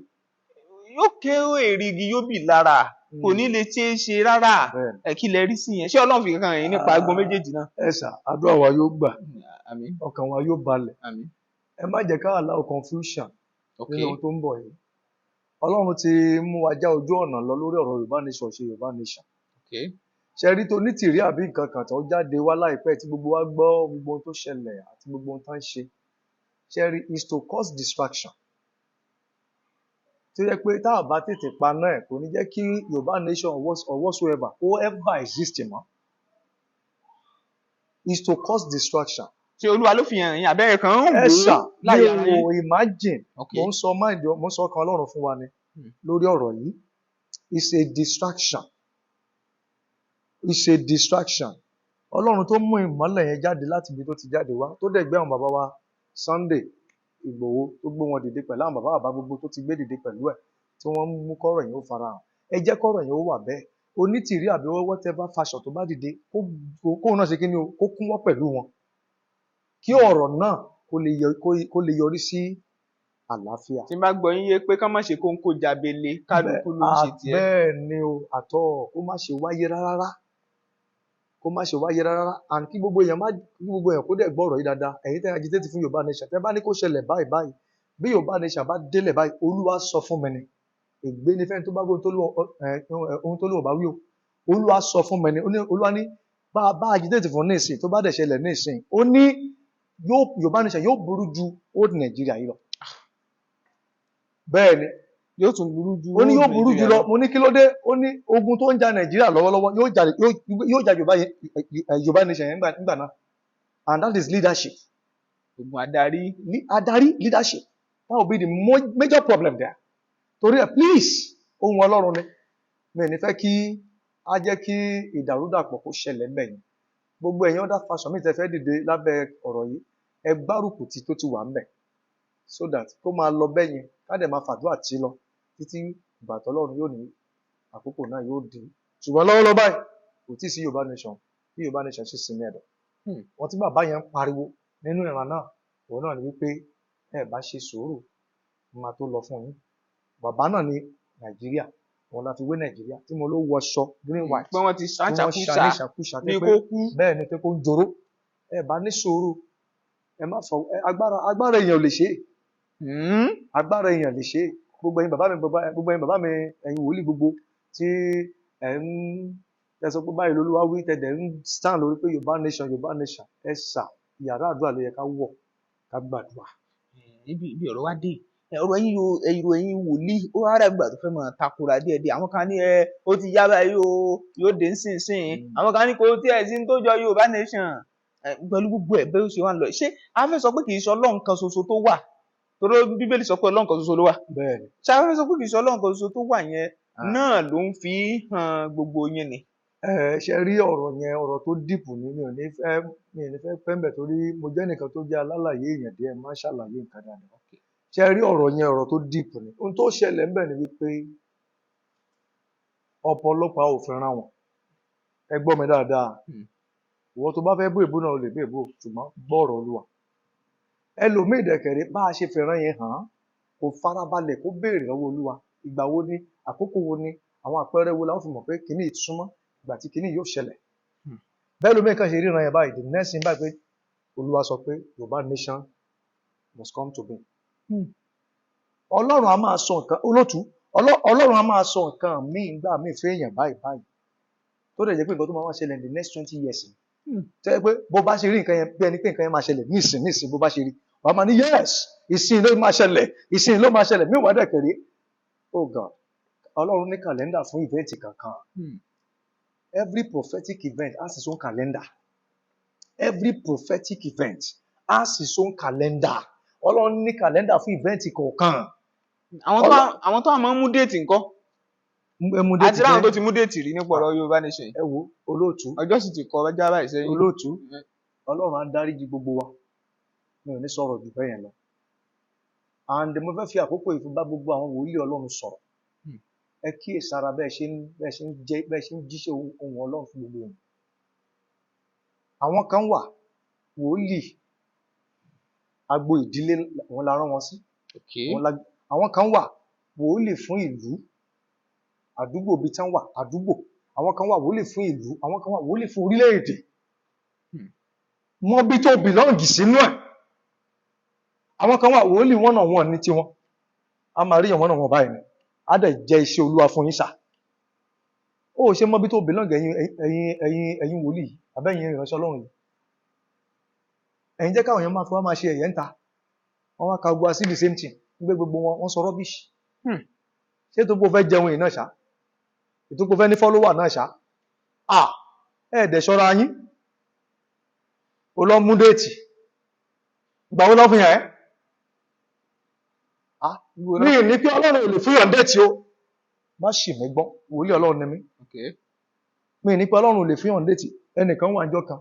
Yóò ké èrìgì, yóò bì lára, kò ní lè ṣeé ṣe rárá. Bẹ́ẹ̀ni. Ẹ kí lẹ rí sí yẹn? Ṣé Ọlọ́run fi kankan yín nípa agbọn méjèèjì náà? Ẹ sà, àdúrà wa yóò gbà. Àmín. Ọkàn wa yóò balẹ̀. Àmín. Ẹ má jẹ́ ká allow confusion nínú ohun tó ń bọ̀ yìí. Ọlọ́run ti mú wa já ojú ọ̀nà lọ lórí ọ̀rọ̀ Yorùbá nation, ṣe Yorùbá nation. Ṣe rí tó ní tìrí àbí nǹkan kan tó jáde wá láìpẹ́ tí gbogbo wa gbọ́, gbogbo ohun tó ṣẹlẹ̀ àti gbogbo ohun tó ń ṣe, ṣe rí, is to cause distraction, tó yẹ pé tá a bá tètè paná ẹ̀, kò ní jẹ́ kí Yorùbá nation or whatsoever kó ever exist mọ́. Is to cause distraction. Ṣé Olúwa ló fi hàn yín, àbẹ́rẹ́ kan ń Ẹ wò ṣà ó láyé ara mi yín? Ò imagine. Okay. Mo ń sọ mind, mo ń sọ ọkàn Ọlọ́run fún wa ni lórí ọ̀rọ̀ yìí. It's a distraction, it's a distraction. Ọlọ́run tó mú ìmọ́lẹ̀ yẹn jáde láti ibi tó ti jáde wá, tó dẹ̀ gbé àwọn bàbá wa Sunday Ìgbòho, tó gbé wọn dìde pẹ̀lú àwọn bàbá bàbá gbogbo tó ti gbé dìde pẹ̀lú ẹ̀, tí wọ́n mú kọ́rọ̀ yẹn ó farahàn, ẹ jẹ́ kọ́rọ̀ yẹn ó wà bẹ́ẹ̀. Onítìrí àbí whatever fashion tó bá dìde, kóun náà ṣe kí ni o, kó kúnwọ́ pẹ̀lú wọn, kí ọ̀rọ̀ náà kó lè yọrí sí àlàáfíà. Tí n bá gbọ́ yín yé, pé ká má ṣe kóńkó jábele, kálukú ló ń ṣe tiẹ̀. Bẹ́ẹ̀ ni o, àtọ kó má ṣe wáyé rárá, kó má ṣe wáyé rárá. And kí gbogbo èèyàn kó dẹ̀ gbọ́ ọ̀rọ̀ yìí dáadáa. Ẹ̀yin tẹ́ agitate fún Yorùbá nation, tẹ́ bá ní kó ṣẹlẹ̀ báyìí báyìí, bí Yorùbá nation bá délẹ̀ báyìí, Olúwa sọ fún mi ni, ègbé ni fẹ́ni tó bá gbọ́ ohun tó lówó bá wí o. Olúwa sọ fún mi ni, ó ní Olúwa ní bá agitate fún nísìn, tó bá dẹ̀ ṣẹlẹ̀ nísìn, ó ní yóò Yorùbá nation yóò burú ju old Nàìjíríà yìí lọ. Bẹ́ẹ̀ ni. Yóò tún burú ju Ó ní yóò burú Nàìjíríà jù lọ. lọ. Mo ní kí ló dé? Ó ní ogun tó ń ja Nàìjíríà lọ́wọ́lọ́wọ́ yóò jà Yorùbá nation yẹn nígbà náà, and that is leadership. Ogun adarí. Adarí, leadership, that will be the major problem there. Torí ẹ, please, ohun Ọlọ́run ni, mi ò ní fẹ́ kí á jẹ́ kí ìdàrúdàpọ̀ kó ṣẹlẹ̀ ńbẹ̀ yẹn. Gbogbo ẹ̀yin other fashion mi tẹ́ fẹ́ dìde lábẹ́ ọ̀rọ̀ yìí, ẹ gbárùkù tí tó ti wà ńbẹ̀, so that kó máa lọ bẹ́ẹ̀ yẹn, ká dẹ̀ máa fàdúrà tí lọ títí ìgbà tọ́lọ́run yóò ní àkókò náà yóò dé. Ṣùgbọ́n lọ́wọ́lọ́wọ́ báyìí, kò tí ì sí Yorùbá nation. Bí Yorùbá nation ṣe sinmi ẹ̀dọ̀, wọ́n tí bàbá yẹn ń pariwo nínú ìran náà, òun náà ni wípé ẹ bá ṣe sùúrù, máa tó lọ fún yín. Bàbá náà ní Nàìjíríà, òun la fi wé Nàìjíríà tí mo ló wọṣọ green white, Pé wọ́n ti tí wọ́n ṣa ṣàṣàkúṣà ní ìṣàkúṣà bí pé kó kú. Bẹ́ẹ̀ ni, pé kó ń joró. Ẹ bá ní sùúrù, ẹ má fọ agbára èèyàn ò lè ṣe é. Agbára èèyàn lè ṣe é. Gbogbo ẹ̀yin bàbá mi, ẹ̀yin wòlíì gbogbo tí ẹ ń tẹ sọ pé báyìí lolúwa wí, tẹ dẹ̀ ń stand lórí pé Yorùbá nation, Yorùbá nation, ẹ sà, yàrá àdúrà ló yẹ ká wọ̀, ká gbàdúrà. Ibi ọ̀rọ̀ wa dé, ọ̀rọ̀ ẹ̀yin yo, ẹ̀yin ẹ̀yin wòlíì, ó wá rẹ̀ gbà tó fẹ́ máa takora díẹ̀ díẹ̀. Àwọn kan ní ẹ ó ti yá báyìí o, yóò dé nísinsìnyí. Àwọn kan ní kò tí ẹ̀ sí ní tó jọ Yorùbá nation. Pẹ̀lú gbogbo ẹ̀ bẹ́ẹ̀ ó ṣe wá ń lọ, ṣé a fẹ́ sọ pé kì í ṣe Ọlọ́run kan ṣoṣo tó wà? Torí Bíbélì sọ pé Ọlọ́run kan ṣoṣo ló wà. Bẹ́ẹ̀ ni. Ṣé a fẹ́ sọ pé kì í ṣe Ọlọ́run kan ṣoṣo tó wà yẹn Ah. náà ló ń fi hàn gbogbo yín ni? Ẹ ṣe rí ọ̀rọ̀ yẹn, ọ̀rọ̀ tó deep ni. Mi ò ní fẹ́ pẹ́ ńbẹ̀, torí mo jẹ́ nìkan tó jẹ́ alálàyé èèyàn díẹ̀, máa ń ṣàlàyé nǹkan dáadáa. Ṣe rí ọ̀rọ̀ yẹn, ọ̀rọ̀ tó deep ni. Ohun tó ṣẹlẹ̀ ńbẹ̀ ni wípé ọ̀pọ̀lọpọ̀ a ò fẹ́ràn wọn. Ẹ gbọ́ mi dáadáa. Ìwọ tó bá fẹ́ bú èbú náà, o lè bú èbú, ṣùgbọ́n gbọ́ ọ̀rọ̀ Olúwa. Ẹlòmíì dẹ̀kẹ̀rẹ̀, bá a ṣe fẹ́ràn yẹn hàn án, kò farabalẹ̀ kó béèrè lọ́wọ́ Olúwa, ìgbà wo ni, àkókò wo ni, àwọn àpẹẹrẹ wo la ó fi mọ̀ pé kíní yìí súnmọ́, ìgbà tí kíní yóò ṣẹlẹ̀. Bẹ́ẹ̀ lómi kan ṣe ríran yẹn báyìí, the next thing báyìí pé Olúwa sọ pé Yorùbá nation must come to be. Ọlọ́run a máa sọ nǹkan, olótú, Ọlọ́run a máa sọ nǹkan míì nígbà míì fún èèyàn báyìí báyìí, tó dẹ̀ jẹ́ pé nǹkan tó máa wá ṣẹlẹ̀ in the next 20 years ni. Tó jẹ́ pé bó bá ṣe rí nǹkan yẹn, bí ẹni pé nǹkan yẹn máa ṣẹlẹ̀ nísìn nísìn, bó bá ṣe rí, wàá máa ní yes, ìsìn ló máa ṣẹlẹ̀, ìsìn ló máa ṣẹlẹ̀. Mí wàá dẹ̀ kẹ̀rí, oh God, Ọlọ́run ní calendar fún event kankan. Every prophetic event has its own calendar. Every prophetic event has its own calendar. Ọlọ́run ní calendar fún event kọ̀ọ̀kan. Àwọn tó wà máa ń mú date ńkọ́? Ẹ mú date Àti láwọn jẹ́. tó ti mú date rí nípa ọ̀rọ̀ Yorùbá nation yìí. Ẹ wo, olóòtú. Ọjọ́ sì ti kọ ọjọ́ báyìí sẹ́yìn. Olóòtú, Ọlọ́run á dáríjì gbogbo wa. Mi ò ní sọ̀rọ̀ jù bẹ́ẹ̀ yẹn lọ. And mo fẹ́ fi àkókò yìí fi bá gbogbo àwọn wòlíì Ọlọ́run sọ̀rọ̀. Ẹ kíyèsára bẹ́ẹ̀ ṣe ń jíṣẹ́ ohun Ọlọ́run fún gbogbo èèyàn. Àwọn kan wà, wòlíì agbo ìdílé wọn la rán wọn sí. Àwọn kan wà, Wòlíì fún ìlú, àdúgbò bíi tán wà, àdúgbò. Àwọn kan wà wòlíì fún ìlú, àwọn kan wà wòlíì fún orílẹ̀-èdè. Mọ bí tó belong sínú ẹ̀. Àwọn kan wà wòlíì one on one ní tiwọn. A máa rí one on one báyìí ni. Á dẹ̀ jẹ́ iṣẹ́ Olúwa fún yín sà. Ó ṣe mọ bí tó belong. Ẹ̀yin wòlíì yìí, àbẹ́yìn ìránṣẹ́ Ọlọ́run yìí. Ẹ̀yin jẹ́ káwọn èèyàn máa fi wá máa ṣe ẹ̀yẹ́ ń ta. Wọ́n wá ka gbogbo wa sí the same thing. Ń gbé gbogbo wọn, wọ́n sọ rubbish. Ṣé tó kó fẹ́ jẹun yìí náà ṣá? Ètò kó fẹ́ ní follower náà ṣá? À, ẹ dẹ̀ ṣọ́ra yín. O lọ mú date. Ìgbà wo lọ fi hàn ẹ́? Mi ì ní pé Ọlọ́run ò lè fún yàn date o. Má ṣì mí gbọ́, wòlíì Ọlọ́run ni mí. Mi ì ní pé Ọlọ́run ò lè fún yàn date. Ẹnìkan wà níjọ́ kan.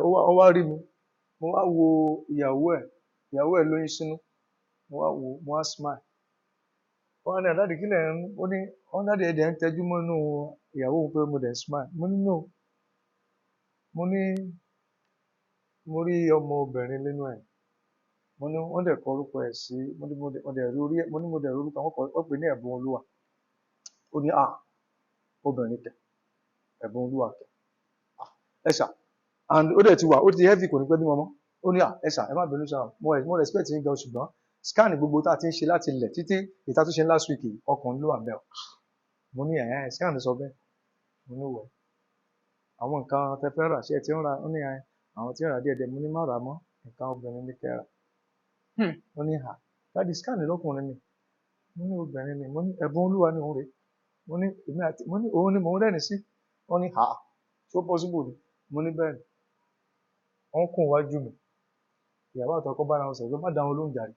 Ó wá rí mi. Mo wá wo ìyàwó ẹ̀. Ìyàwó ẹ̀ lóyún sínú. Mo wá wo, mo wá smile. Ó wá ní, "Daddy, kí lẹ̀ ń?" Ó ní, "Ó ní daddy, ẹ dẹ̀ ń tẹjú mọ́ inú ìyàwó òun pé mo dẹ̀ ń smile." Mo ní no. Mo ní mo rí ọmọ obìnrin nínú ẹ̀. Mo ní wọ́n dẹ̀ kọ orúkọ ẹ̀ sí, mo ní mo dẹ̀ rí orí ẹ̀, mo ní mo dẹ̀ rí orúkọ, wọ́n kọ, wọ́n pè ní Ẹ̀bùn Olúwa. Ó ní, "Ah, obìnrin kẹ̀, Ẹ̀bùn Olúwa kẹ̀." Ah, ẹ sà, and ó dẹ̀ ti wà, ó ti heavy, kò ní pẹ́ bímọ mọ́. Ó ní, "Ah, ẹ sà, ẹ má bínú sá, mo respect yín gan, ṣùgbọ́n scan gbogbo tá a ti ń ṣe láti ilẹ̀ títí ìta tó ṣe last week yìí, ọkùnrin ló wà bẹ́ẹ̀ o." Mo ní ẹ̀hẹ́n, scan sọ bẹ́ẹ̀. Mo ní wẹ̀. Àwọn nǹkan tẹ fẹ́ rà, ṣé ẹ ti ń ra? Ó ní ẹ̀, àwọn tí ń rà díẹ̀díẹ̀. Mo ní má rà á mọ́, nǹkan obìnrin ní kẹ́ rà. Ó ní, "À, daddy, scan lọ́kùnrin ni." Mo ní obìnrin ni. Mo ní Ẹ̀bùn Olúwa ni òun rèé. Mo ní èmi àti, mo ní òun ni mò ń rẹ́rìn sí. Wọ́n ní, "À, so possible ni?" Mo ní bẹ́ẹ̀ ni. Wọ́n kùn wájú mi. Ìyàwó àtọkọ bára wọn sọ̀rọ̀ pé má dá wọn lóhùn jàre.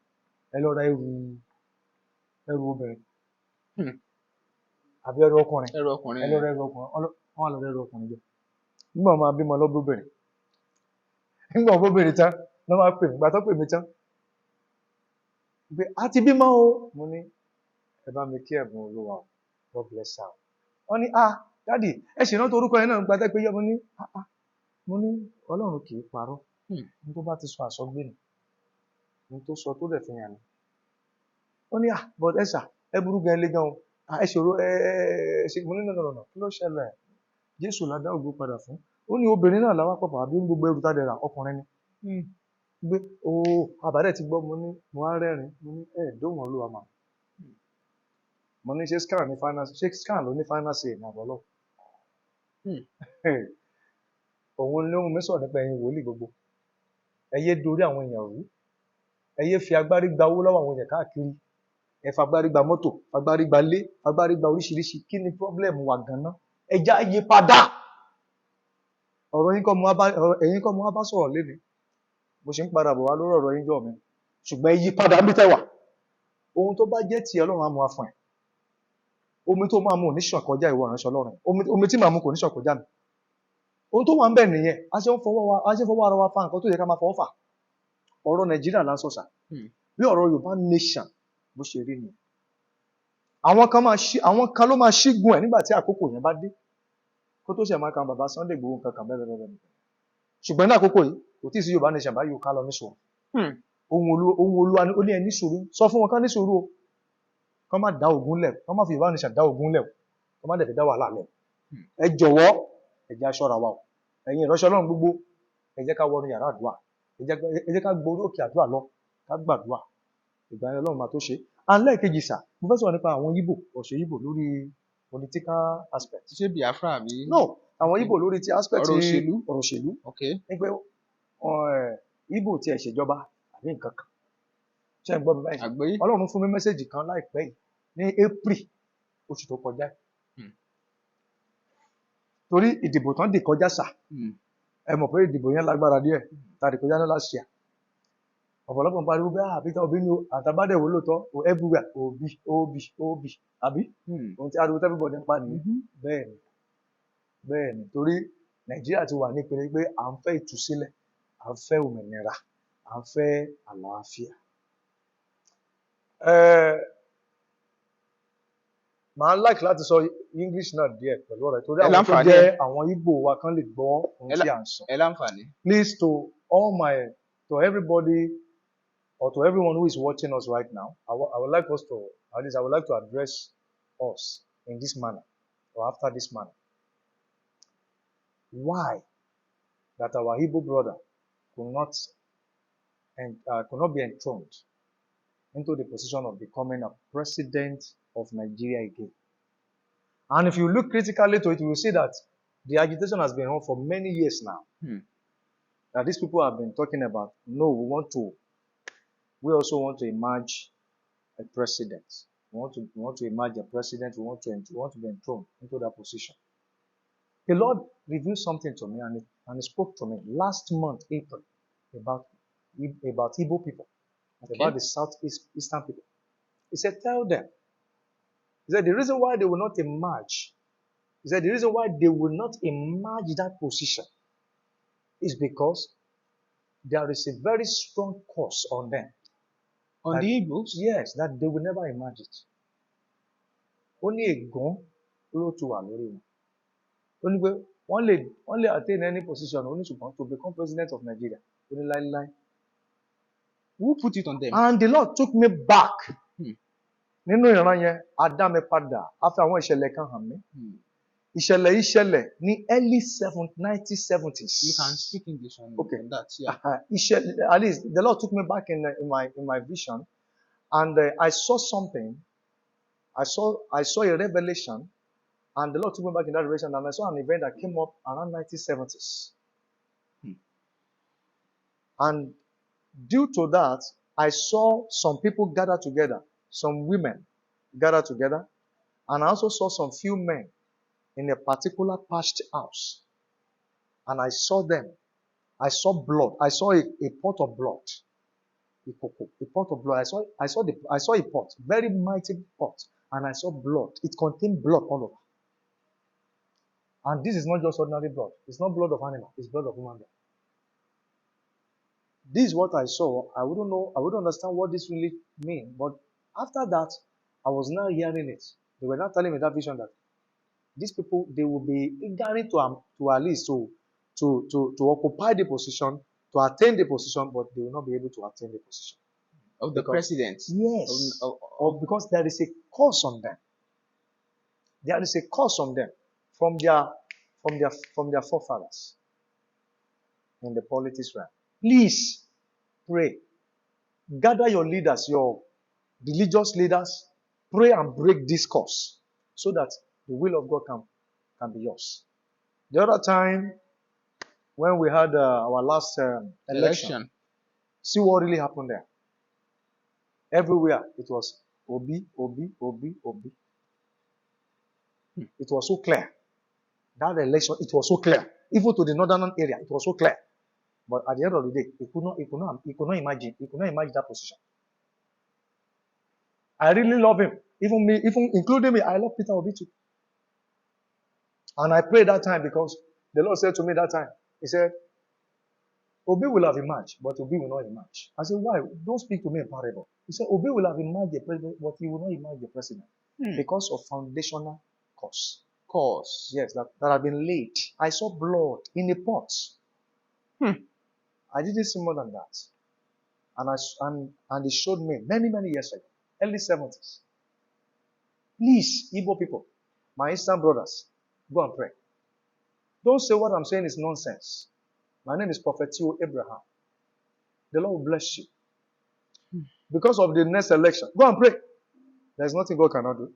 Ẹ lọ ra ẹrù obìnrin. Àbí ẹrù ọkùnrin. Ẹrù ọkùnrin. Ẹ lọ ra ẹrù ọkùnrin. Wọ́n á lọ ra ẹrù ọkùnrin jọ. Nígbà wọn máa bímọ lọ́bọ̀bìnrin. Nígbà wọn bóbìnrin tán, lọ́ máa pè mí. Ìgbà tó pè mí tán, pé a ti bímọ o. Mo ní ẹ bá mi kí Ẹ̀bùn Olúwa o. God bless her. Wọ́n ní, "Ah, daddy, ẹ ṣì rántí orúkọ yẹn náà gbadẹ́ pé yọ." Mo ní, "Ah ah." Mo ní Ọlọ́run kì í parọ́. Ohun tó bá ti sọ àsọgbé ni. Ohun tó sọ tó dẹ̀ fi hàn ni. Ó ní, "Ah, but ẹ sà, ẹ burú gan, ẹ le gan o. Ah, ẹ ṣòro, ẹ ẹ ẹ ṣe." Mo ní no, no, no, no. Kí ló ṣẹlẹ̀? Jésù la dá ògo padà fún. Ó ní obìnrin náà làwọn pàpà àbí gbogbo ẹrù tá a dẹ̀ rà, ọkùnrin ni. Gbé ooo, àbádẹ́ ti gbọ́. Mo ní mo á rẹ́rìn. Mo ní ẹ dóhùn Olúwa mà. Mo ní ṣé scan ní final, ṣé scan ló ní final say ní àbọ̀lọ́? Òun ló mú mi sọ̀rọ̀ nípa ẹ̀yin wòlíì gbogbo. Ẹ yé dorí àwọn èèyàn rú. Ẹ yé fi agbárí gba owó lọ́wọ́ àwọn èèyàn káàkiri. Ẹ fagbárí gba mọ́tò, fagbárí gba lé, fagbárí gba oríṣiríṣi. Kí ni problem wa gan-an? Ẹ já yí padà. Ọ̀rọ̀ yín kọ́ mo wá bá, ọ̀rọ̀ ẹ̀yin kọ́ mo wá bá sọ̀rọ̀ lénìí. Mo ṣe ń padà bọ̀ wá lórí ọ̀rọ̀ yín jọ mi. Ṣùgbọ́n ẹ yí padà níbi tẹ́ wà. Ohun tó bá jẹ́ ti Ọlọ́run á mú wá fún ẹ. Omi tó máa mu ò ní ṣàn kọjá ìwọ ìránṣẹ́ Ọlọ́run. Omi tí màá mu kò ní ṣàn kọjá mi. Ohun tó wà ń bẹ̀ nìyẹn. A ṣe ń fọwọ́ wa, a ṣe ń fọwọ́ ara wa fa nǹkan tó yẹ ká máa fọwọ́ fà. Ọ̀rọ̀ Nàìjíríà là ń sọ sà. Bí ọ̀rọ̀ Yorùbá nation bó ṣe rí nìyẹn. Àwọn kan máa ṣí, àwọn kan ló máa ṣígun ẹ̀ nígbà tí àkókò yẹn bá dé. Kó tó ṣe máa kan bàbá Sunday Igboho nǹkan kan bẹ́ẹ̀ bẹ́ẹ̀ bẹ́ẹ̀ bẹ́ẹ̀. Ṣùgbọ́n ní àkókò yìí, kò tí ì sí Yorùbá nation báyìí, ó ká lọ ní sùúrù. Ohun Olúwa ni ó ní ẹ ní sùúrù. Sọ fún wọn ká ní sùúrù o. Kán má dá ogun lẹ̀, kán má fi Yorùbá nation dá ogun lẹ̀ o. Kán má dẹ̀ fi dá wàhálà lẹ̀. Ẹ jọ̀wọ́, ẹ jẹ́ á ṣọ́ra wa o. Ẹ̀yin ìránṣẹ́ Ọlọ́run gbogbo, ẹ jẹ́ ká wọnú yàrá àdúrà. Ẹ jẹ́ ká gborí òkè àdúrà lọ, ká gbàdúrà. Ìgbà yẹn Ọlọ́run máa tó ṣe. And lẹ́ẹ̀kejì sà, mo fẹ́ sọ̀rọ̀ nípa àwọn Igbo, ọ̀ṣẹ́ Igbo lórí political aspect. Ṣé Biafra àbí? No, àwọn Igbo lórí ti aspect Ọ̀rọ̀ òṣèlú. Ọ̀rọ̀ òṣèlú. Ní pé Igbo tiẹ̀ ṣèjọba àbí nǹkan kan. Ṣé ẹ ń gbọ́ mi báyìí? Àgbọ́yé. Ọlọ́run fún mi message kan láìpẹ́ yìí ní April oṣù tó kọjá. Torí ìdìbò tán dì kọjá sà, ẹ mọ̀ pé ìdìbò yẹn lágbára díẹ̀ tá a dì kọjá ní last year. Ọ̀pọ̀lọpọ̀ ń pariwo pé, "Ah, Peter Obi ni o." Àtàbádẹ̀ wo lóòótọ́ o, everywhere Obi, Obi, Obi, àbí? Ohun tí ariwo tí everybody ń pa nìyẹn. Bẹ́ẹ̀ ni, bẹ́ẹ̀ ni, torí Nàìjíríà ti wà ní ìpele pé à ń fẹ́ ìtúsílẹ̀, à ń fẹ́ òmìnira, à ń fẹ́ àlàáfíà. Màá like láti sọ English náà díẹ̀ pẹ̀lú ọ̀rọ̀ yìí, torí Ẹ àwọn tó láǹfààní jẹ́ ẹ̀. àwọn Igbo wa kan lè gbọ́ ohun tí à ń sọ. Ẹ láǹfààní. Please, to everybody or to everyone who is watching us right now, I would like us to, at least I would like to address us in this manner, or after this manner. Why that our Igbo brother could not be enthroned into the position of becoming a president of Nigeria again? And if you look critically to it, you will see that the agitation has been on for many years now. That these people have been talking about, no, we also want to emerge a president. We want to emerge a president. We want to be enthroned into that position. The Lord revealed something to me, and he spoke to me last month, April, about Igbo people, about the Southeast Eastern people. He said, tell them. He said, the reason why they will not emerge, he said, the reason why they will not emerge that position is because there is a very strong curse on them. On the Igbos? Yes, that they will never emerge it. Ó ní ègún ló ti wà lórí wọn. Ó ní pé wọ́n lè attain any position, ó ní ṣùgbọ́n to become president of Nigeria, ó ní láíláí. Who put it on them? And the Lord took me back. Nínú ìran yẹn, a dá mi padà, a fi àwọn ìṣẹ̀lẹ̀ kan hàn mí. Ìṣẹ̀lẹ̀ yìí ṣẹlẹ̀ ní early 1970s. You can speak English Okay. on that. Yeah. Ìṣẹ̀lẹ̀, at least the Lord took me back in my vision, and I saw something. I saw a revelation, and the Lord took me back in that direction, and I saw an event that came up around 1970s. And due to that, I saw some people gather together, some women gather together, and I also saw some few men in a particular patched house. And I saw them. I saw blood. I saw a pot of blood. Ìkòkò, a pot of blood. I saw a pot, very mighty pot, and I saw blood. It contained blood all over. And this is not just ordinary blood. It's not blood of animal. It's blood of human being. This is what I saw. I wouldn't know. I wouldn't understand what this really mean. But after that, I was now hearing it. They were now telling me that vision that these people, they will be eager to at least to occupy the position, to attain the position, but they will not be able to attain the position. Of the president. Yes. Of, Or because there is a curse on them. There is a curse on them from their forefathers in the politics realm. Please pray. Gather your leaders, your religious leaders, pray and break this curse so that the will of God can be yours. The other time when we had our last election, election. See what really happened there. Everywhere it was Obi, Obi, Obi, Obi. It was so clear. That election, it was so clear. Even to the northern area, it was so clear. But at the end of the day, he could not imagine that position. I really love him. Even me, even including me, I love Peter Obi too. And I prayed that time because the Lord said to me that time, He said, "Obi will have emerged, but Obi will not emerge." I said, "Why? Don't speak to me in parable." He said, "Obi will have emerged the president, but he will not emerge the president because of foundational curse." Curse. Yes, that have been laid. I saw blood in a pot. I didn't see more than that. And he showed me many, many years ago, early 70s. Please, Igbo people, my Eastern brothers, go and pray. Don't say what I'm saying is nonsense. My name is Prophet T.O. Abraham. The Lord will bless you. Because of the next election, go and pray. There's nothing God cannot do.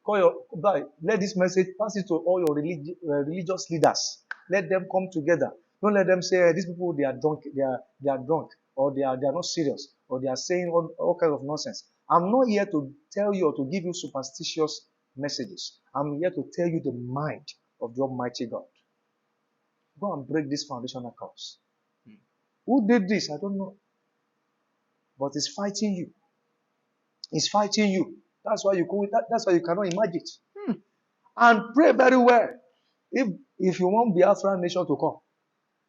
Call your, bye. Let this message pass it to all your religious leaders. Let them come together. Don't let them say, "Eh, these people, they are drunk, they are drunk, or they are not serious, or they are saying all kinds of nonsense." I'm not here to tell you or to give you superstitious messages. I'm here to tell you the mind of the Almighty God. Go and break this foundational curse. Who did this? I don't know. But it's fighting you. It's fighting you. That's why you cannot imagine it. And pray very well. If you want Biafran nation to come,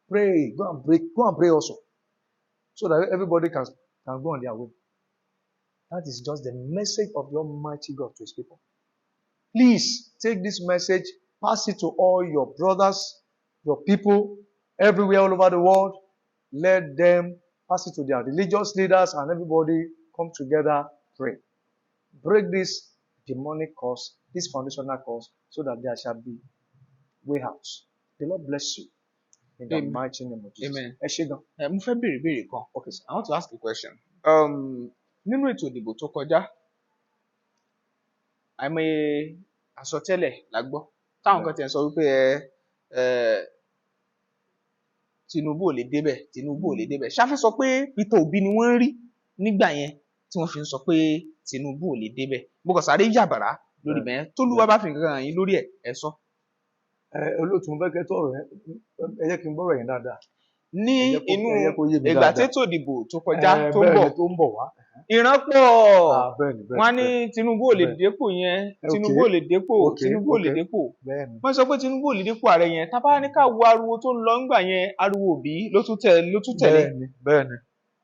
pray. Go and break. Go and pray also, so that everybody can go on their way. That is just the message of the Almighty God to His people. Please take this message, pass it to all your brothers, your people, everywhere all over the world. Let them Pass it to their religious leaders and everybody come together, pray. Break this demonic curse, this foundational curse, so that there shall be way out. The Lord bless you in the Amen. mighty name of Jesus. Amen. Ẹ ṣé gan. Ẹ, mo fẹ́ béèrè ìbéèrè kan. Okay, sir. I want to ask a question. Nínú ètò ìdìbò tó kọjá, àìmọye àsọtẹ́lẹ̀ la gbọ́ táwọn kan tiẹ̀ ń sọ wípé ẹ Tinubu ò lè débẹ̀, Tinubu ò lè débẹ̀. Ṣáfẹ́ sọ pé Peter Obi ni wọ́n ń rí nígbà yẹn tí wọ́n fi ń sọ pé Tinubu ò lè débẹ̀? Mo kàn sáré yàbàrá lórí bẹ́ẹ̀. Tólúwa bá fi nǹkan hàn yín lórí ẹ̀, ẹ sọ. Ẹ olóòtú, mo fẹ́ kẹ́ tó ọ̀rọ̀ yẹn, ẹ jẹ́ kí n gbọ́rọ̀ yẹn dáadáa. Ní Ẹ jẹ́ kó inú ẹ jẹ́ kó yé mi ìgbà dáadáa. tètò ìdìbò tó kọjá Ẹ tó ń bẹ́ẹ̀ bọ̀, ni, tó ń bọ̀ wá. Ìran pọ̀. Ah, bẹ́ẹ̀ ni, bẹ́ẹ̀ Wọ́n á ni, ní bẹ́ẹ̀ Tinubu ò lè bẹ́ẹ̀ dépò yẹn, Tinubu ò lè dépò, Tinubu ò lè dépò. Bẹ́ẹ̀ ni. Wọ́n sọ pé Tinubu ò lè dépò ààrẹ yẹn. Tá bá ní ká wo ariwo tó ń lọ ńgbà yẹn, ariwo Òbí ló tún tẹ̀ ló tún tẹ̀lé. Bẹ́ẹ̀ ni, bẹ́ẹ̀ ni.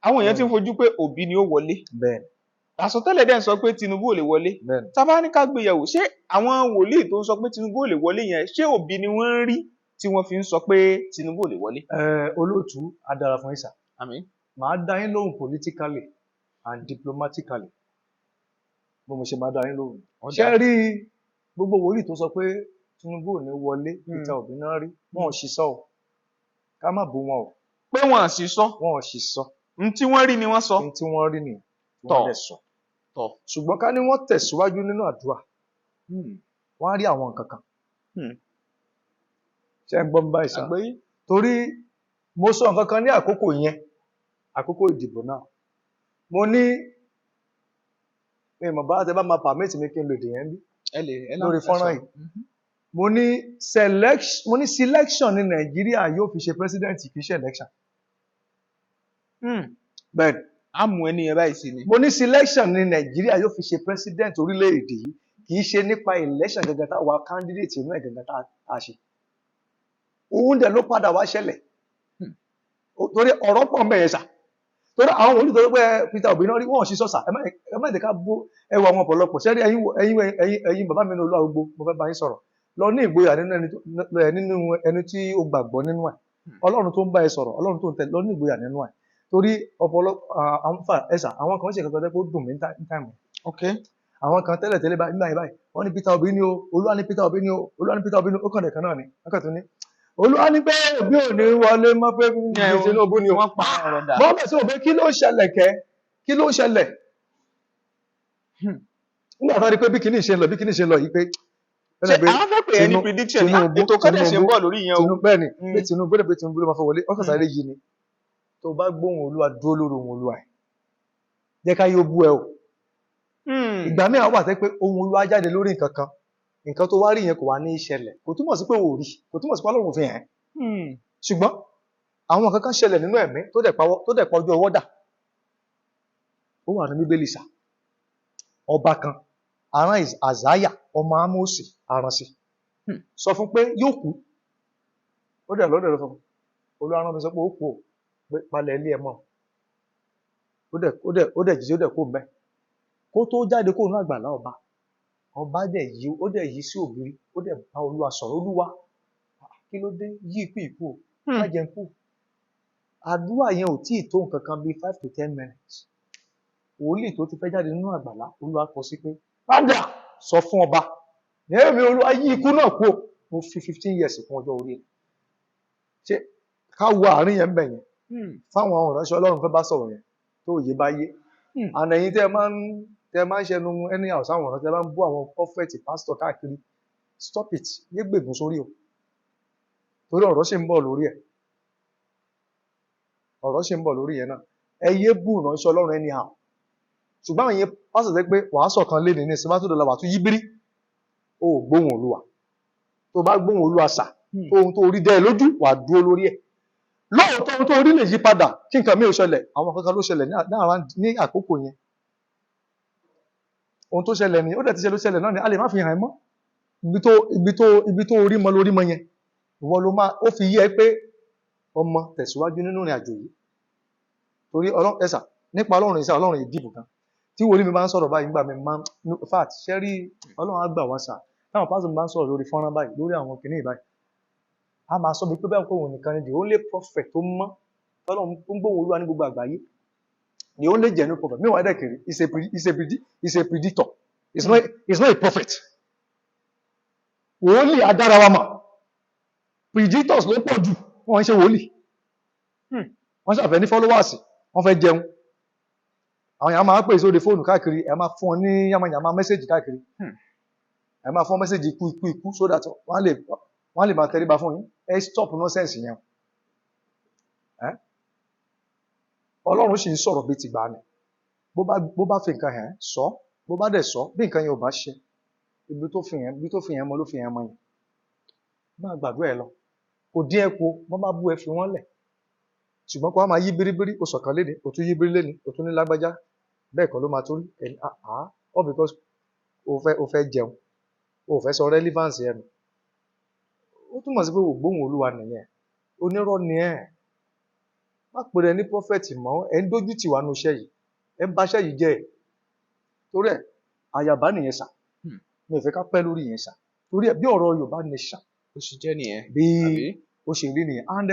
Àwọn èèyàn ti ń fojú pé Òbí ni ó wọlé. Bẹ́ẹ̀ ni. Àsọtẹ́lẹ̀ dẹ̀ ń sọ pé Tinubu ò lè wọlé. Bẹ́ẹ̀ ni. Tá bá ní ká gbé yẹ̀wò, ṣé àwọn wòlíì tó ń sọ pé Tinubu ò lè wọlé yẹn, ṣé Òbí ni wọ́n ń rí tí wọ́n fi ń sọ pé Tinubu ò lè wọlé? Ẹ olóòtú, á dára fún yín sà. Àmín. Màá dá yín lóhùn politically and diplomatically. Bó mo ṣe máa dá yín lóhùn. Ó Ṣé dáa. rí gbogbo wòlíì tó sọ pé Tinubu ò ní wọlé, Peter Obi náà rí, wọn ò sì sọ o. Ká má bú wọn o. Pé wọn sì sọ. Wọn ò sì sọ. N tí wọ́n rí ni wọ́n sọ. Ohun tí wọ́n rí nìyẹn tí Tọ̀. wọ́n lè sọ. Tọ̀. Ṣùgbọ́n ká ní wọ́n tẹ̀síwájú nínú àdúrà, wọ́n á rí àwọn nǹkan kan. Ṣé ń gbọ́ mi báyìí sá? Àgbọ́yé. Torí mo sọ nǹkan kan ní àkókò yẹn, àkókò ìdìbò náà. Mo ní mi mọ̀ bá tẹ bá máa permit mi kí n lo èdè yẹn bí Ẹ lè ẹ lórí ẹ fọ́nrán sọ. yìí. Mo ní selection ní Nàìjíríà yóò fi ṣe president, kì í ṣe election. Bẹ́ẹ̀ni. Á mú ẹni yẹn báyìí sí ni. Mo ní selection ní Nàìjíríà yóò fi ṣe president orílẹ̀-èdè yìí, kì í ṣe nípa election gangan táwa candidate inú ẹ̀ gangan tá a ṣe. Òun dẹ̀ ló padà wá ṣẹlẹ̀. Torí ọ̀rọ̀ pọ̀ mẹ́yẹn sà. Torí àwọn wòlíì tó pé Peter Obi náà rí, wọ́n ò sí sọ́sà. Ẹ má jẹ́ ká bú ẹwà àwọn ọ̀pọ̀lọpọ̀. Ṣé rí ẹ̀yin bàbá mi ní Olúwa gbogbo, mo fẹ́ bá yín sọ̀rọ̀. Lọ ní ìgboyà nínú ẹni tí ó gbàgbọ́ nínú ẹ̀. Ọlọ́run tó ń bá ẹ sọ̀rọ̀, Ọlọ́run tó ń tẹ̀lé, lọ ní ìgboyà nínú ẹ̀. Torí ọ̀pọ̀lọpọ̀ àwọn fà ẹ̀sà, àwọn kan ṣe nǹkan tó jẹ́ pé ó dùn mí ní time. Àwọn kan tẹ́lẹ̀ tẹ́lẹ̀ báyìí, nígbà yẹn báyìí, wọ́n ní Peter Obi ní o, Olúwa ní Peter Obi ní o, Olúwa ní Peter Obi ní o, ó kàn dẹ̀ kan náà ni, wọ́n kàn tún ní Olúwa ní pé Obi ò ní wọlé mọ́, pé Tinubu ni o. Wọ́n pa ọ̀rọ̀ dà. Mọ́ bẹ̀ sí òbí, kí ló ń ṣẹlẹ̀ kẹ́? Kí ló ń ṣẹlẹ̀? Nígbà tó rí pé bí kinní ṣe ń lọ, bí kinní ṣe ń lọ yìí pé Ṣé àwọn fẹ́ pè é ní prediction ni? Tinubu, Ètò kọ́dẹ̀ ṣe ń Tinubu, bọ̀ lórí yẹn o. Tinubu, bẹ́ẹ̀ ni, pé Tinubu bẹ́ẹ̀, pé Tinubu ló máa fẹ́ wọlé, ọkàn sáré yìí ni. Tó bá gbóhùn Olúwa, dúró lórí ohùn Olúwa ẹ̀, jẹ́ ká yóò bú ẹ o. Ìgbà míì wà tẹ́ pé ohùn Olúwa jáde lórí nǹkan kan, nǹkan tó wá rí yẹn kò wá ní í ṣẹlẹ̀. Kò túmọ̀ sí pé o ò rí, kò túmọ̀ sí pé Ọlọ́run ò fi hàn ẹ́. Ṣùgbọ́n àwọn nǹkan kan ṣẹlẹ̀ nínú ẹ̀mí tó dẹ̀ pa ojú ọwọ́ dà. Ó wà ní Bíbélì sà. Ọba kan arán Àsáyà ọmọ Ámósì aránsì sọ fún pé yóò kú. Ó dẹ̀ lọ́dẹ̀ lọ sọ fún, Olúwa rán mi sọ pé ó kú o, pé palẹ̀ ilé ẹ mọ́. Ó dẹ̀ jíjẹ́, ó dẹ̀ kó mbẹ́. Kó tó jáde kó nínú àgbàlá ọba, ọba dẹ̀ yí, ó dẹ̀ yí sí ògiri, ó dẹ̀ bá Olúwa sọ̀rọ̀. Olúwa, kí ló dé yí ikú ìkú o, má jẹ́ n kú. Àdúrà yẹn ò tíì tó nǹkan kan bíi 5 to 10 minutes, wòlíì tó ti fẹ́ jáde nínú àgbàlá, Olúwa kọ sí pé padà sọ fún ọba ní èmi Olúwa yí ikú náà kú o, mo fi 15 years kún ọjọ́ orí ẹ̀. Ṣé ká wo àárín yẹn ń bẹ̀ yẹn fáwọn ìránṣẹ́ Ọlọ́run fẹ́ bá sọ̀rọ̀ yẹn tó òye bá yé? And ẹ̀yin tẹ́ ẹ máa ń ṣẹnu anyhow sáwọn ọ̀rọ̀, tẹ́ ẹ máa ń bú àwọn prophet, pastor káàkiri, stop it. Yé gbègùn sórí o, torí ọ̀rọ̀ sì ń bọ̀ lórí ẹ̀, ọ̀rọ̀ sì ń bọ̀ lórí yẹn náà. Ẹ yé bú ìránṣẹ́ Ọlọ́run anyhow. Ṣùgbọ́n àwọn yẹn pásítọ̀ tẹ́ pé wàá sọ̀kan lé ní ìsinmi tó dọ̀la, wàá tún yí bírí, o ò gbóhùn Olúwa. Tó bá gbóhùn Olúwa sà, ohun tó rí dẹ́ ẹ lójú, wàá dúró lórí ẹ̀. Lóòótọ́, ohun tó rí lè yí padà kí nǹkan mi ò ṣẹlẹ̀. Àwọn kankan ló ṣẹlẹ̀ ní àkókò yẹn. Ohun tó ṣẹlẹ̀ ni ó dẹ̀ ti ṣe ló ṣẹlẹ̀ náà ni a lè má fi hàn ẹ́ mọ́. Ibi tó rí mọ lórí mọ yẹn, ìwọ ló máa ó fi yé ẹ pé ọmọ tẹ̀síwájú nínú ìrìn àjò yìí. Torí Ọlọ́run ẹ̀sà nípa Ọlọ́run ìsà, Ọlọ́run ìdìbò kan tí wòlíì mi máa ń sọ̀rọ̀ báyìí nígbà mi máa ń, in fact, ṣe rí Ọlọ́run á gbà wá sà. Táwọn pásítọ̀ mi bá ń sọ̀rọ̀ lórí fọ́nrán báyìí, lórí àwọn kìnìún báyìí, a máa sọ bí pé bẹ́ẹ̀ kó òun nìkan ni the only prophet tó mọ́. Tọ́lọ́run tó ń gbóhùn Olúwa ní gbogbo àgbáyé, the only genuine prophet. Meanwhile, dẹ́kẹ̀rẹ́ is a predictor. It's not a prophet. Wòlíì adára wa mọ̀, predictors ló pọ̀ jù, wọ́n ń ṣe wòlíì. Wọ́n ṣàfẹ́ ní followers, wọ́n fẹ́ jẹun. Àwọn èèyàn máa ń pè sórí fóònù káàkiri, ẹ máa fún ọ ní yàmàyàmà message káàkiri, ẹ máa fún message ikú, ikú, ikú, so that wọ́n lè máa tẹríba fún yín. Ẹ stop nonsense yẹn. Ẹ Ọlọ́run sì ń sọ̀rọ̀ bíi tìgbà ni. Bó bá fi nǹkan hàn sọ, bó bá dẹ̀ sọ, bí nǹkan yẹn ò bá ṣe, ibi tó fi yẹn mọ ló fi yẹn mọ yẹn. Máa gbàdúrà ẹ lọ, kò dín ẹ kú. Wọ́n bá bú ẹ, fi wọ́n lẹ̀. Ṣùgbọ́n kó wá máa yí bíríbírí, o sọ̀kan léde, o tún yí bírí léni, o tún ní lágbájá bẹ́ẹ̀ kọ́ ló máa torí ẹni àá, all because o fẹ́ jẹun, o fẹ́ sọ relevance ẹ̀ nù. Ó túmọ̀ sí pé o gbóhùn Olúwa nìyẹn. Onírọ́ ni ẹ̀. Má pèrè ní prophet mọ́. Ẹ̀ ń dójú tì wá nu iṣẹ́ yìí, ẹ̀ ń baṣẹ́ yìí jẹ́ ẹ̀. Torí ẹ̀ àyàbá nìyẹn sà. Mi ò fẹ́ ká pẹ́ lórí yẹn sà. Torí ẹ̀ bí ọ̀rọ̀ Yorùbá nation Ó ṣe jẹ́ nìyẹn. bí Àbí? ó ṣe rí nìyẹn. And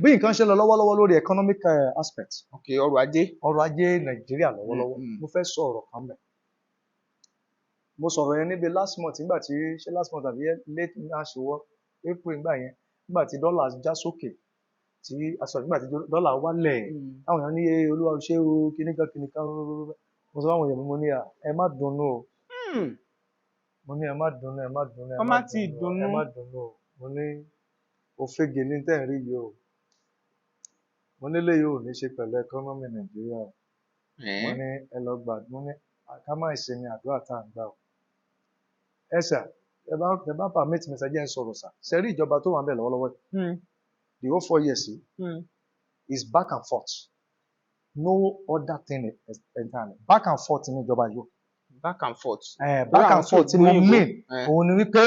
bí nǹkan ṣe lọ lọ́wọ́lọ́wọ́ lórí economic aspect, Ok, ọrọ̀ ajé. ọrọ̀ ajé Nàìjíríà lọ́wọ́lọ́wọ́, mo fẹ́ sọ ọ̀rọ̀ kan bẹ̀. Mo sọ̀rọ̀ yẹn níbi last month, nígbà tí, ṣé last month àbí late March wọ April nígbà yẹn, nígbà tí dọ́là já sókè, tí a sọ nígbà tí dọ́là wálẹ̀, táwọn èèyàn ní, "Eh, Olúwa ṣé o," kíníkan kíníkan. Mo sọ fáwọn èèyàn mi, mo ní, "À, ẹ má dunnú o." Mo ní, "Ẹ má dunnú, ẹ má dunnú, ẹ Wọ́n má má tíì dunnú, ẹ dunnú. má dunnú o." Mo ní òfegè ní tẹ́ ń rí yìí o. Mo ní eléyìí ò ní ṣe pẹ̀lú economy Nàìjíríà o. Mo ní ẹ lọ gbà, mo ní ká má ìsinmi àdúrà tá à ń gbà o. Ẹ sà, ẹ bá permit mi sà, jẹ́ ń sọ̀rọ̀ sà. Ṣe rí ìjọba tó wà ń bẹ̀ lọ́wọ́lọ́wọ́ yìí, the whole 4 years yìí is back and forth, no other thing entirely. Back and forth ní ìjọba yìí o. Back and forth. Back and forth tí mo mean, òun ni wípé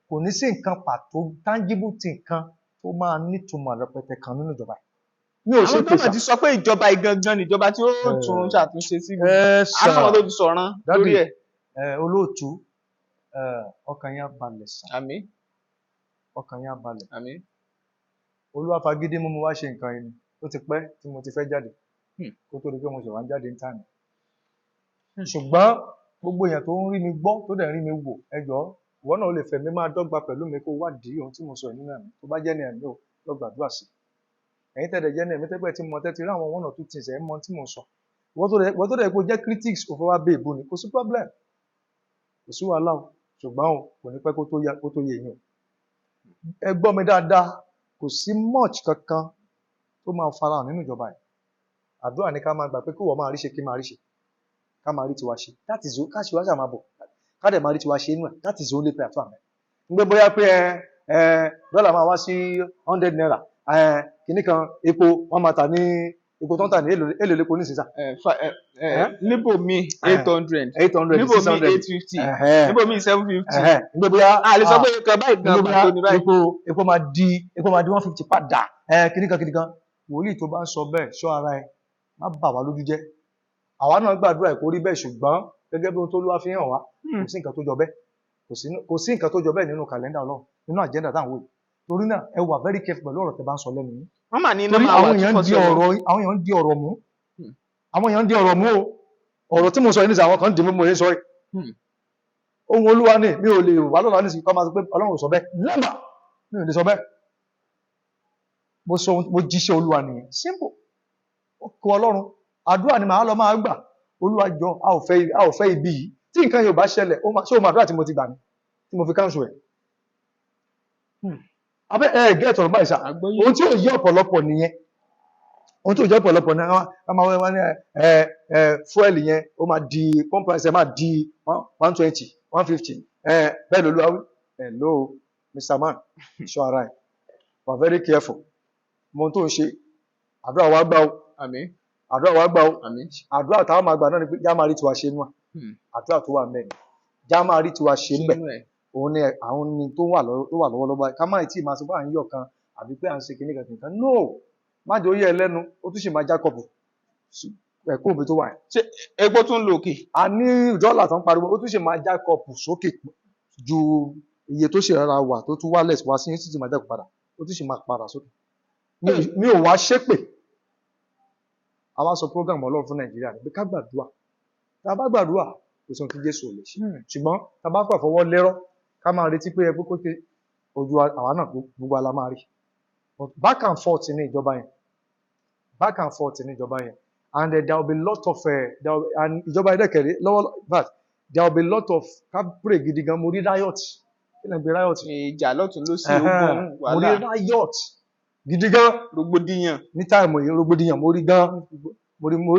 kò ní sí nǹkan pàtó, tangible thing kan tó máa nítumọ̀ rẹpẹtẹ kan nínú ìjọba yìí. Mi ò ṣe Àwọn tó pèsè. mọ̀ ti sọ pé ìjọba ìgangan níjọba tí ó tún ṣàtúnṣe sí. Ẹ sà. Àwọn tó ti sọ̀ràn lórí Daddy, ẹ̀. Olóòtú, ọkàn yẹn á balẹ̀ sà. Àmín. Ọkàn yẹn á balẹ̀. Àmín. Olúwa fagídí mú mi wá ṣe nǹkan yìí ni. Ó ti pẹ́ tí mo ti fẹ́ jáde kó tó di pé mo ṣe wá ń jáde ní tàní. Ṣùgbọ́n gbogbo èèyàn tó ń rí mi gbọ́, tó dẹ̀ ń rí mi wò, ẹ jọ̀ọ́, ìwọ náà ó lè fẹ̀mí máa dọ́gba pẹ̀lú mi kó wádìí ohun tí mo sọ yìí nínú ẹ̀mí. Tó bá jẹ́ ní ẹ̀mí o, lọ gbàdúrà sí. Ẹ̀yin tẹ̀lé jẹ́ ní ẹ̀mí tẹ́gbẹ́ tí mo tẹ́ ti rí àwọn one or two things, ẹ̀ mọ tí mo sọ. Ìwọ tó dẹ̀ kó jẹ́ critics, kò fẹ́ wá bẹ èbó ni, kò sí problem, kò sí wàhálà o. Ṣùgbọ́n o kò ní pẹ́ kó tó yé yín o. Ẹ gbọ́ mi dáadáa, kò sí much kankan tó máa farahàn nínú ìjọba yìí. Àdúrà ní ká máa gbà pé kí wọ́n máa rí ṣe, kí máa rí ṣe, ká máa rí tiwa ṣe. That is, ká ṣe wá ṣáà máa bọ̀, ká dẹ̀ máa rí tiwa ṣe inú ẹ̀. That is the only prayer tó àmẹ́ ń gbé. Bóyá pé ẹ dọ́là máa wá sí ₦100, ẹ kìíní kan, epo wọ́n máa tà ní, epo tó ń tà ní èlò lépo ní sísà. Níbòmí 800. 800. Níbòmí 600. 850, níbòmí 750. Ń gbé bóyá A lè sọ pé nǹkan báyìí gan ń gbé bóyá pàtó ní báyìí. Epo máa di 150 padà, kìíní kan kìíní kan. Wòlíì tó bá ń sọ bẹ́ẹ̀, ṣọ́ ara ẹ, má bà wá lójú jẹ́. Àwa náà gbàdúrà kó rí bẹ́ẹ̀, ṣùgbọ́n gẹ́gẹ́ bí ohun tó Olúwa fi hàn wá, kò sí nǹkan tó jọ bẹ́ẹ̀. Kò sí nǹkan tó jọ bẹ́ẹ̀ nínú kàlẹ́ndà Ọlọ́run, nínú agenda táwọn wò yìí. Torí náà, ẹ wà very careful pẹ̀lú ọ̀rọ̀ tẹ́ bá ń sọ lẹ́nu yín. Wọ́n mà ní iná Torí máa wà àwọn èèyàn ń di 247. ọ̀rọ̀, àwọn èèyàn ń di ọ̀rọ̀ mú. Àwọn èèyàn ń di ọ̀rọ̀ mú o. Ọ̀rọ̀ tí mo sọ yìí nísìnyí, àwọn kan dì mú mo yẹn sọ yìí. Ohun Olúwa ni. Mi ò lè wà lọ́la nísìnyí kọ́ máa sọ pé Ọlọ́run ò sọ bẹ́ẹ̀. Never, mi ò lè sọ bẹ́ẹ̀. Mo sọ mo jíṣẹ́ Olúwa nìyẹn, simple. Ó kọ Ọlọ́run, àdúrà ni màá lọ máa gbà. Olúwa jọ, a ò fẹ́ ibi yìí. Tí nǹkan yóò bá ṣẹlẹ̀, ṣé o máa àdúrà tí mo ti gbà ní tí mo fi cancel ẹ̀? Abẹ́ ẹ get ọ̀rọ̀ báyìí sà? Àgbọ́yé. Ohun tí ò yé ọ̀pọ̀lọpọ̀ nìyẹn. Ohun tí ò yé ọ̀pọ̀lọpọ̀ ní wọ́n máa wá ní ẹ ẹ fuel yẹn, ó máa di pump price ẹ máa di 120, 150, ẹ bẹ́ẹ̀ lÓlúwa wí. Hello, Mr. Man, ṣọ́ ara ẹ̀, wà very careful. Mọ ohun tó ń ṣe. Àdúrà wa gbà o. Àmín. Àdúrà wa gbà o. Àmín. Àdúrà táwọn máa gbà náà ni pé já máa rí tiwa ṣe nú à. Àdúrà tó wà mẹ́rin, já máa rí tiwa ṣe ń bẹ̀. Sínú ẹ̀. Òun ni àwọn ni tó wà lọ́wọ́, tó wà lọ́wọ́lọ́wọ́ báyìí. Ká má tí ì máa sọ pé à ń yọ̀ kan àbí pé à ń ṣe kinní kan kìnìkan. No, má jẹ́ ó yẹ ẹ lẹ́nu, ó tún sì máa já kọ̀pù ẹ̀kọ́ òbí tó wà yẹn. Ṣé epo tún lò òkè? A ní dọ́là tó ń pariwo, ó tún sì máa já kọ̀pù sókè ju iye tó ṣe rárá wà tó tún wálẹ̀ wá sí, ó sì máa já kọ̀pù padà, ó tún sì máa padà sókè. Mi ò wá ṣépè. Àwa sọ program Ọlọ́run fún Nàìjíríà ni pé ká gbàdúrà. Tá a bá gbàdúrà, kò sí ohun tí Jésù ò lè ṣe. Ṣùgbọ́n tá a bá fọwọ́ lẹ́rọ́, ká máa retí pé ẹgbẹ́ kókè ojú àwa náà, gbogbo ala máa rí. But back and forth ní ìjọba yẹn, back and forth ní ìjọba yẹn, and there will be lot of there will, and ìjọba yẹn dẹ̀kẹ̀rẹ̀ lọ́wọ́, in fact there will be lot of, ká pray gidi gan. Mo rí riot. Kí ló ń pè riot? Ìjà lọ́tún lósì, ogun, Mo rí wàhálà, riot gidi gan. Rògbòdìyàn. Ní time yìí, rògbòdìyàn, mo rí gan,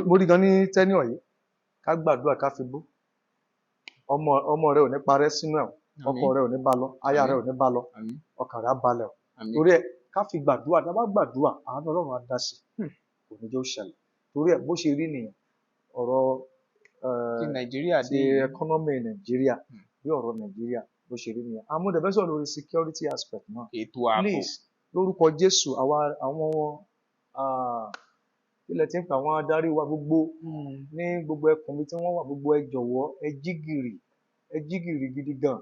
mo rí gan ní tenure yìí. Ká gbàdúrà, ká fi bú. Ọmọ rẹ ò ní parẹ́ sínú ẹ̀, ọkọ rẹ ò ní bá lọ, aya rẹ ò ní bá lọ. Àmín. Ọkàn rẹ á balẹ̀ o. Àmín. Torí ẹ̀, ká fi gbàdúrà. Tá a bá gbàdúrà, àánú Ọlọ́run á dá sí. Kò ní jẹ́ ó ṣẹlẹ̀. Torí ẹ̀, bó ṣe rí nìyẹn ọ̀rọ̀ Ti Nàìjíríà ti dé. economy Nàìjíríà, bí ọ̀rọ̀ Nàìjíríà bó ṣe rí nìyẹn. Àmúdẹ̀bẹ́sọ̀ lórí security aspect náà. Ètò ààbò. Please, lórúkọ Jésù, àwa àwọn ilẹ̀ tí ń pa àwọn adarí wa gbogbo ní gbogbo ẹkùn mi tí wọ́n wà gbogbo, ẹ jọ̀wọ́, ẹ jí gìrì, ẹ jí gìrì gidi gan,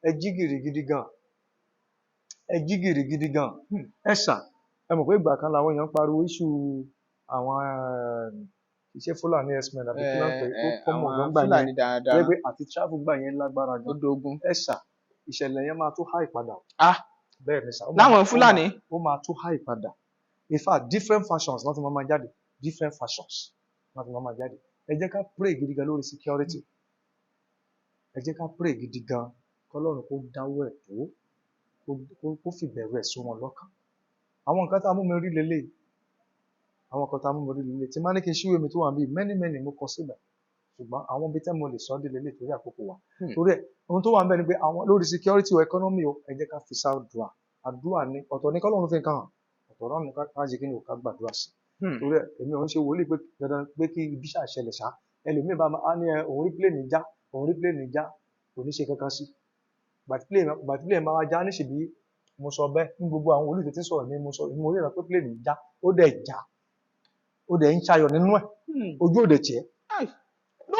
ẹ jí gìrì gidi gan, ẹ jí gìrì gidi gan. Ẹ ṣà, ẹ mọ̀ pé ìgbà kan làwọn èèyàn ń pariwo issue àwọn iṣẹ́ Fúlàní herdsmen àbí kí ló ń pè é, ó kọ́mọ̀ Àwọn gan gbà yẹn. Fúlàní dáadáa. Pé àti travel gbà yẹn lágbára Ó gan. dogun. Ẹ ṣà, ìṣẹ̀lẹ̀ yẹn máa tó high padà. Ah. Bẹ́ẹ̀ ni sà. Láwọn Fúlàní. Ó máa tó high padà. In fact, different fashions wọ́n ti máa jáde, different fashions wọ́n ti máa jáde. Ẹ jẹ́ ká pray gidi gan lórí security. Ẹ jẹ́ ká pray gidi gan kọ́lọ́run kó dáwọ́ ẹ̀ tó kó fìbẹ̀rù ẹ̀ sí wọn lọ́kàn. Àwọn nǹkan tá a mú mi rí lélẹ̀, àwọn nǹkan tá a mú mi rí lélẹ̀ tí má ní kí n ṣíwèé mi tó wà níbí, many many mo kọ síbẹ̀, ṣùgbọ́n àwọn ibi tẹ́ mo lè sọ ọ́ dé lélẹ̀ torí àkókò wa. Torí ẹ̀, ohun tó wà níbẹ̀ ni pé àwọn lórí security o, economy o, ẹ jẹ́ ká fi sáàdùà. Àdúrà ni. Ọ̀tọ̀ ní kọ́lọ́run fi nǹkan hàn, ọ̀tọ̀ náà ní ká ṣe kí ni ò, ká gbàdúrà sí. Torí ẹ̀, èmi ò ń ṣe wòlíì pé dandan pé kí ibi ṣáà ṣẹlẹ̀ ṣá. Ẹlòmíì bá máa ní ẹ òun rí plane já, òun rí plane já, kò ní ṣe kankan sí. Gbàtí plane máa já níṣìbí, mo sọ bẹ́ẹ̀ ní gbogbo àwọn wòlíì tó ti sọ̀rọ̀ ní mo sọ, mo ríran pé plane já, ó dẹ̀ já, ó dẹ̀ ń ṣayọ̀ nínú ẹ̀, ojú ò dẹ̀ tiẹ̀. No,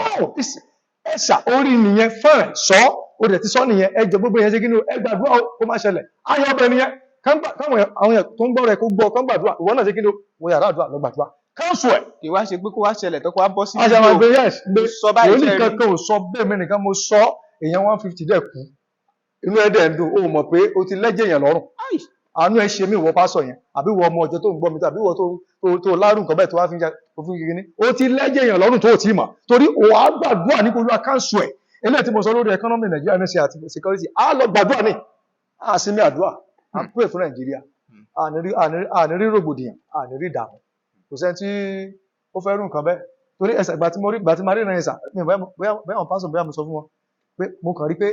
ẹ̀ṣà orí nìyẹn. Fine, sọ ó dẹ̀ ti sọ nìyẹn. Ẹ jọ, gbogbo yẹn, ṣe kí ni o, ẹ gbàdúrà o, kó má ṣẹlẹ̀. Ayọ̀ ọbẹ̀ nìyẹn. Káwọn àwọn èèyàn tó ń gbọ́ rẹ̀ kó gbọ́, kán gbàdúrà. Ìwọ náà ṣe kí ni o, wọ yàrá àdúrà lọ gbàdúrà, káńsù ẹ̀. Kì í wá ṣe pé kó wá ṣẹlẹ̀ tó kó wá bọ́ sí A ṣe máa gbé yes gbé. Sọ báyìí. Wòlíì Ṣe rí. Kankan ò sọ bẹ́ẹ̀. Mi nìkan mo sọ. Èèyàn 150 dẹ̀ kú, inú ẹ̀ dẹ̀ ń dùn. O mọ̀ pé o ti lẹ́jẹ̀ èèyàn lọ́rùn. Àánú ẹ ṣe mí, ìwọ pásọ yẹn, àbí ìwọ ọmọ ọjọ́ tó ń gbọ́ mi, tàbí ìwọ tó lárùn nǹkan bẹ́ẹ̀ tó wá fi ń ja òfin kékeré ní, o ti lẹ́jẹ̀ èèyàn lọ́rùn tó o ti mọ̀, torí o á gbàdúrà ní kó káńsù ẹ̀. Eléyìí tí mo sọ lórí economy Nàìjíríà ní ṣe àti security, á lọ gbàdúrà ní, á sinmi àdúrà, á pray fún Nàìjíríà. À ní rí rògbòdìyàn, à ní rí ìdààmú. Kò sẹ́ni tí ó fẹ́ rú nǹkan bẹ́ẹ̀. Torí ẹsẹ̀ ìgbà tí mo rí, ìgbà tí mo rí ìrìn ẹ̀sà mi, bóyá àwọn pásọ̀, bóyá mo sọ fún wọn pé mo kàn rí pé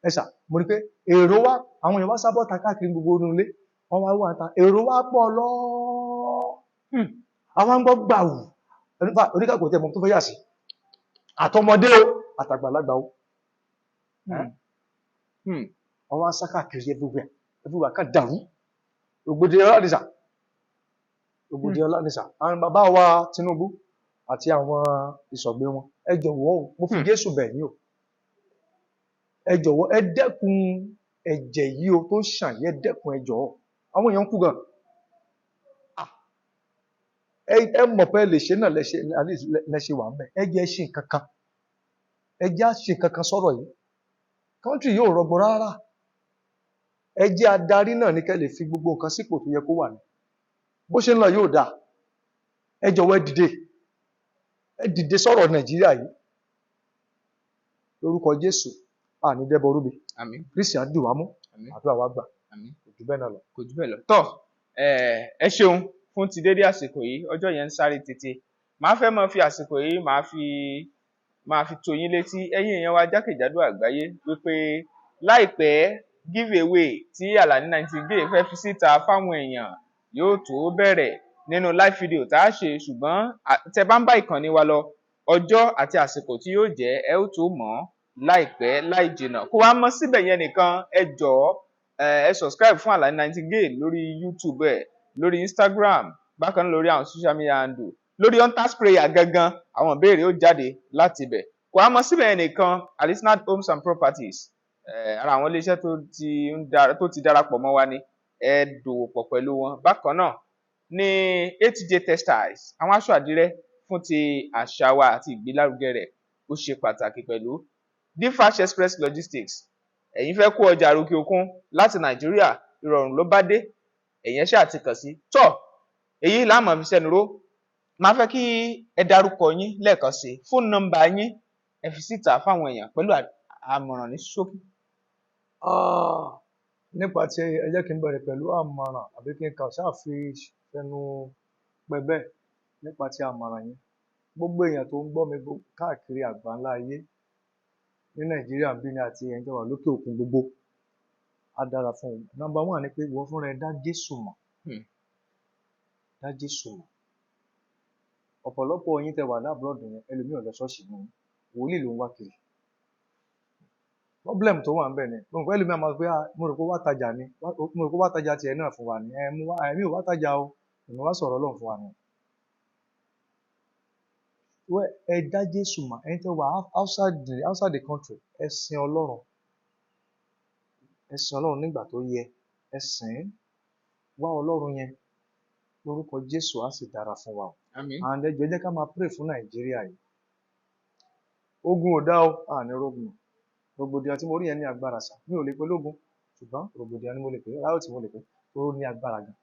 ẹ̀sà, mo rí pé èrò wá, àwọn èèyàn wá sábọ̀ ta káàkiri gbogbo inú ilé, wọ́n wá wà ta, èrò wá pọ̀ lọ. Àwọn ń gbọ́ gbàù, oníkàkò tẹ̀ mọ́ tó fẹ́ yà sí, àtọmọdé o, àtàgbàlagbà o, wọ́n wá sá káàkiri everywhere, everywhere ká dàrú. Rògbòdìyàn ọlá nìsà, rògbòdìyàn ọlá nìsà. Àwọn bàbá wa Tinubu àti àwọn ìsọ̀gbé wọn, ẹ jọ̀wọ́ o, mo fi Jésù bẹ̀ yín o, ẹ jọ̀wọ́, ẹ dẹ́kun ẹ̀jẹ̀ yìí o tó ń ṣàn yìí, ẹ dẹ́kun, ẹ jọ̀ọ́. Àwọn èèyàn ń kú gan. Ẹ mọ̀ pé ẹ lè ṣe náà, lẹ ṣe, at least lẹ ṣe wà ń bẹ̀. Ẹ jẹ́ ẹ ṣe nǹkan kan, ẹ jẹ́ á ṣe nǹkan kan sọ̀rọ̀ yìí. Country yóò rọgbọ rárá. Ẹ jẹ́ adarí náà ní kẹ́ lè fi gbogbo nǹkan sípò tó yẹ kó wà ní. Bó ṣe ń lọ yóò dáa. Ẹ jọ̀wọ́, ẹ dìde, ẹ dìde sọ̀rọ̀ Nàìjíríà yìí. Lórúkọ Jésù, àní dẹ́bọ rúbi. Àmín. Kristi á dì wá mú. Àmín. Àdúrà wa gbà. Àmín. Kò jù bẹ́ẹ̀ náà lọ. Kò jù bẹ́ẹ̀ lọ. Tọ́ ẹ ṣeun fún ti dédé àsìkò yìí. Ọjọ́ yẹn ń sáré tètè. Màá fẹ́ máa fi àsìkò yìí, màá fi máa fi tó yín létí, ẹ̀yin èèyàn wa jákèjádò àgbáyé, wípé láìpẹ́, give away tí Àlàní Nightingale fẹ́ fi síta fáwọn èèyàn yóò tó bẹ̀rẹ̀ nínú live video tá a ṣe. Ṣùgbọ́n tẹ́ bá ń bá ìkànnì wa lọ, ọjọ́ àti àsìkò tí yóò jẹ́, ẹ ó tó mọ̀ ọ́ láìpẹ́ láì jìnnà. Kó wá mọ́ síbẹ̀ yẹn nìkan, ẹ jọ̀ọ́, ẹ subscribe fún Àlàní Nightingale lórí YouTube ẹ, lórí Instagram, bákan náà lórí àwọn social media handle, lórí Hunters Prayer gangan, àwọn ìbéèrè ó jáde láti ibẹ̀. Kò wá mọ́ síbẹ̀ yẹn nìkan, Alisnad Homes and Properties, ara àwọn iléeṣẹ́ tó ti darapọ̀ mọ́ wa ni, ẹ dòwò pọ̀ pẹ̀lú wọn bákan náà. Ní HJ Textiles, àwọn aṣọ àdìrẹ fún ti àṣà wa àti ìgbélárugẹ rẹ̀ ó ṣe pàtàkì. Pẹ̀lú Dfash Express Logistics, ẹ̀yin fẹ́ kó ọjà ròkè òkun láti Nàìjíríà, ìrọ̀rùn ló bá dé. Ẹ̀yin ẹ ṣáà ti kàn sí tọ́. Èyí láàmú fi sẹ́nu ró. Máa fẹ́ kí ẹ dárúkọ yín lẹ́ẹ̀kan sí, fóònù nọ́mbà yín ẹ fi síta fáwọn èèyàn pẹ̀lú àmọ̀ràn ní ṣókí. Ah, nípa tí ẹ jẹ́ kí n bẹ̀rẹ̀ pẹ̀lú àmọ̀ràn àbí kí n kàn ṣáà fi fẹnu pẹ́ bẹ́ẹ̀ nípa ti àmọ̀ràn yẹn. Gbogbo èèyàn tó ń gbọ́ mi káàkiri àgbáńlá ayé, ní Nàìjíríà ń bí ni àti ẹ̀yin tó wà lókè òkun gbogbo, á dára fún un. Number one ni pé ìwọ fúnra ẹ, dá Jésù mọ̀. Dá Jésù mọ̀. Ọ̀pọ̀lọpọ̀ yín tẹ́ wà l'abroad yẹn, ẹlòmíì ò lọ ṣọ́ọ̀ṣì ní, wòlíì ló ń wá kiri. Problem tó wà ń bẹ̀ ni mo rò pé ẹlòmíì á máa sọ pé, "Ah, mo rò pé wá tajà ni, mo rò pé wá tajà tiẹ̀ náà fún wa ni." Ẹ mú wá, ẹ̀mí ò wá tajà o, èmi wá sọ̀rọ̀ Ọlọ́run fún wa ni. Well, ẹ dá Jésù mọ̀. Ẹ̀yin tẹ́ wà outside the country, ẹ sin Ọlọ́run, ẹ sin Ọlọ́run nígbà tó yẹ, ẹ sìn ín, wá Ọlọ́run yẹn. Lórúkọ Jésù, á sì dára fún wa o. Àmín. And ẹ jọ̀ọ́, ẹ jẹ́ ká máa pray fún Nàìjíríà yìí. Ogun ò dá o, àní rogun. Rògbòdìyàn tí mo rí yẹn ní agbára sá. Mi ò lè pe lógun, ṣùgbọ́n rògbòdìyàn ni mo lè pè é, riot mo lè pè é, tó ní agbára gan.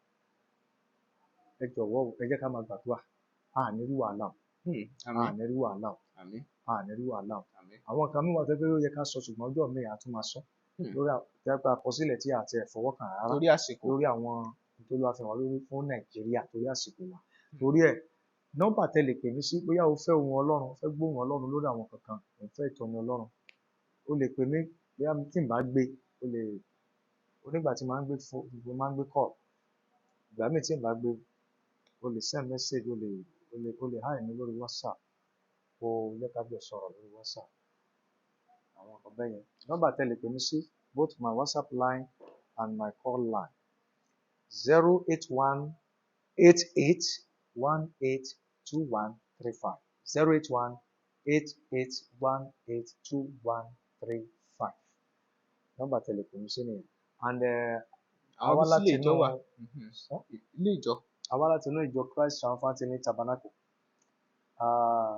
Ẹ jọ̀wọ́ o, ẹ jẹ́ ká máa gbàdúrà. Àní rí wàhálà o. Àmín. Àní rí wàhálà o. Àmín. Àní rí wàhálà o. Àmín. Àwọn kan míì wà tó jẹ́ pé ó yẹ ká sọ, ṣùgbọ́n ọjọ́ míì a tún máa sọ lórí tẹ́ pé àkọsílẹ̀ tí a ti ẹ̀ fọwọ́ kàn rárá Torí àsìkò. lórí àwọn tó lọ́wọ́ fi hàn lórí fún Nàìjíríà, torí àsìkò wa. Torí ẹ̀, nọ́mbà tẹ́ lè pè mí sí, bóyá o fẹ́ ohùn Ọlọ́run, o fẹ́ gbóhùn Ọlọ́run lórí àwọn kankan, o fẹ́ ìtọ́ni Ọlọ́run, o lè pè mí. Bóyá tí n bá gbé, o lè onígbà tí màá ń gbé fún, mo máa ń gbé call. Ìgbà míì tí n bá gbé, o lè send message, o lè hi mi lórí WhatsApp, kó o jẹ́ ká jọ sọ̀rọ̀ lórí WhatsApp, àwọn nǹkan bẹ́ẹ̀ yẹn. Nọ́mbà tẹ́ lè pè mí sí, both my WhatsApp line and my call line, 08188182135, 08188182135. Nọ́mbà tẹ́ lè pè mí sí nìyẹn. And Àwọn àwa ibi tí láti ilé ìjọ inú wà. Ilé ìjọ. Àwa láti inú ìjọ Christ Triumphant Tabernacle. Ah,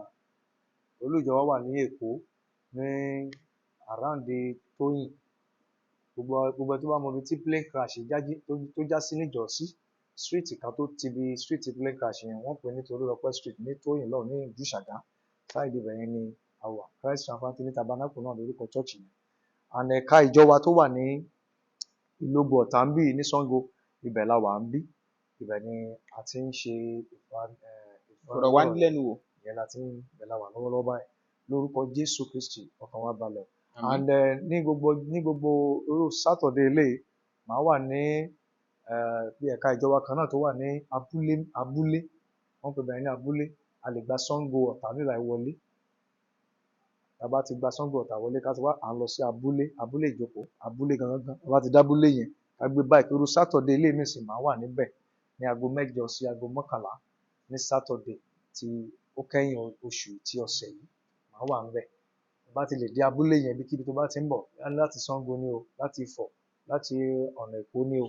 olú ìjọ wa wà ní Èkó, ní around the Tóyìn. Gbogbo ẹni tó bá mọ ibi tí plane crash jájí tó já sí níjọ́sí, street kan tó ti bi street plane crash yẹn, wọ́n pè ní Tolúlọpẹ́ Street ní Tóyìn lọ́hùn ní ìlú Ìṣàgá. Side ibẹ̀ yẹn ni a wà. Christ Triumphant Tabernacle náà lórúkọ church yẹn. And ẹ̀ka ìjọ wa tó wà ní Ìlógbò Ọ̀tà ń bí ní Ṣàngó, ibẹ̀ la wà ń bí. Ibẹ̀ ni a ti ń ṣe Ìfọ̀rọ̀wánilẹ́nuwò. Ìyẹn la ti ń, ibẹ̀ la wà lọ́wọ́lọ́wọ́ báyìí. Lórúkọ Jésù Kristi, ọkàn wa balẹ̀. Àmín. And ní gbogbo irú Saturday eléyìí, màá wà ní bí ẹ̀ka ìjọ wa kan náà tó wà ní abúlé. Abúlé, wọ́n pè bẹ́ẹ̀ ní abúlé. A lè gba Ṣàngó Ọ̀tà níbà wọlé. Tá a bá ti gba Ṣàngó Ọ̀tà wọlé, ká ti wá à ń lọ sí abúlé, abúlé ìjókòó, abúlé gangan. Tá a bá ti dábúlé yẹn, ká gbé báyìí. Irú Saturday eléyìí nísìnyí, màá wà níbẹ̀ ní aago 8 sí aago 11 ní Saturday tí ó kẹ́yìn oṣù tí ọ̀sẹ̀ yìí, màá wà níbẹ̀. Tó bá ti lè dé abúlé yẹn, ibikíbi tó bá ti ń bọ̀, láti Ṣàngó ni o, láti Ifọ̀, láti ọ̀nà Èkó ni o,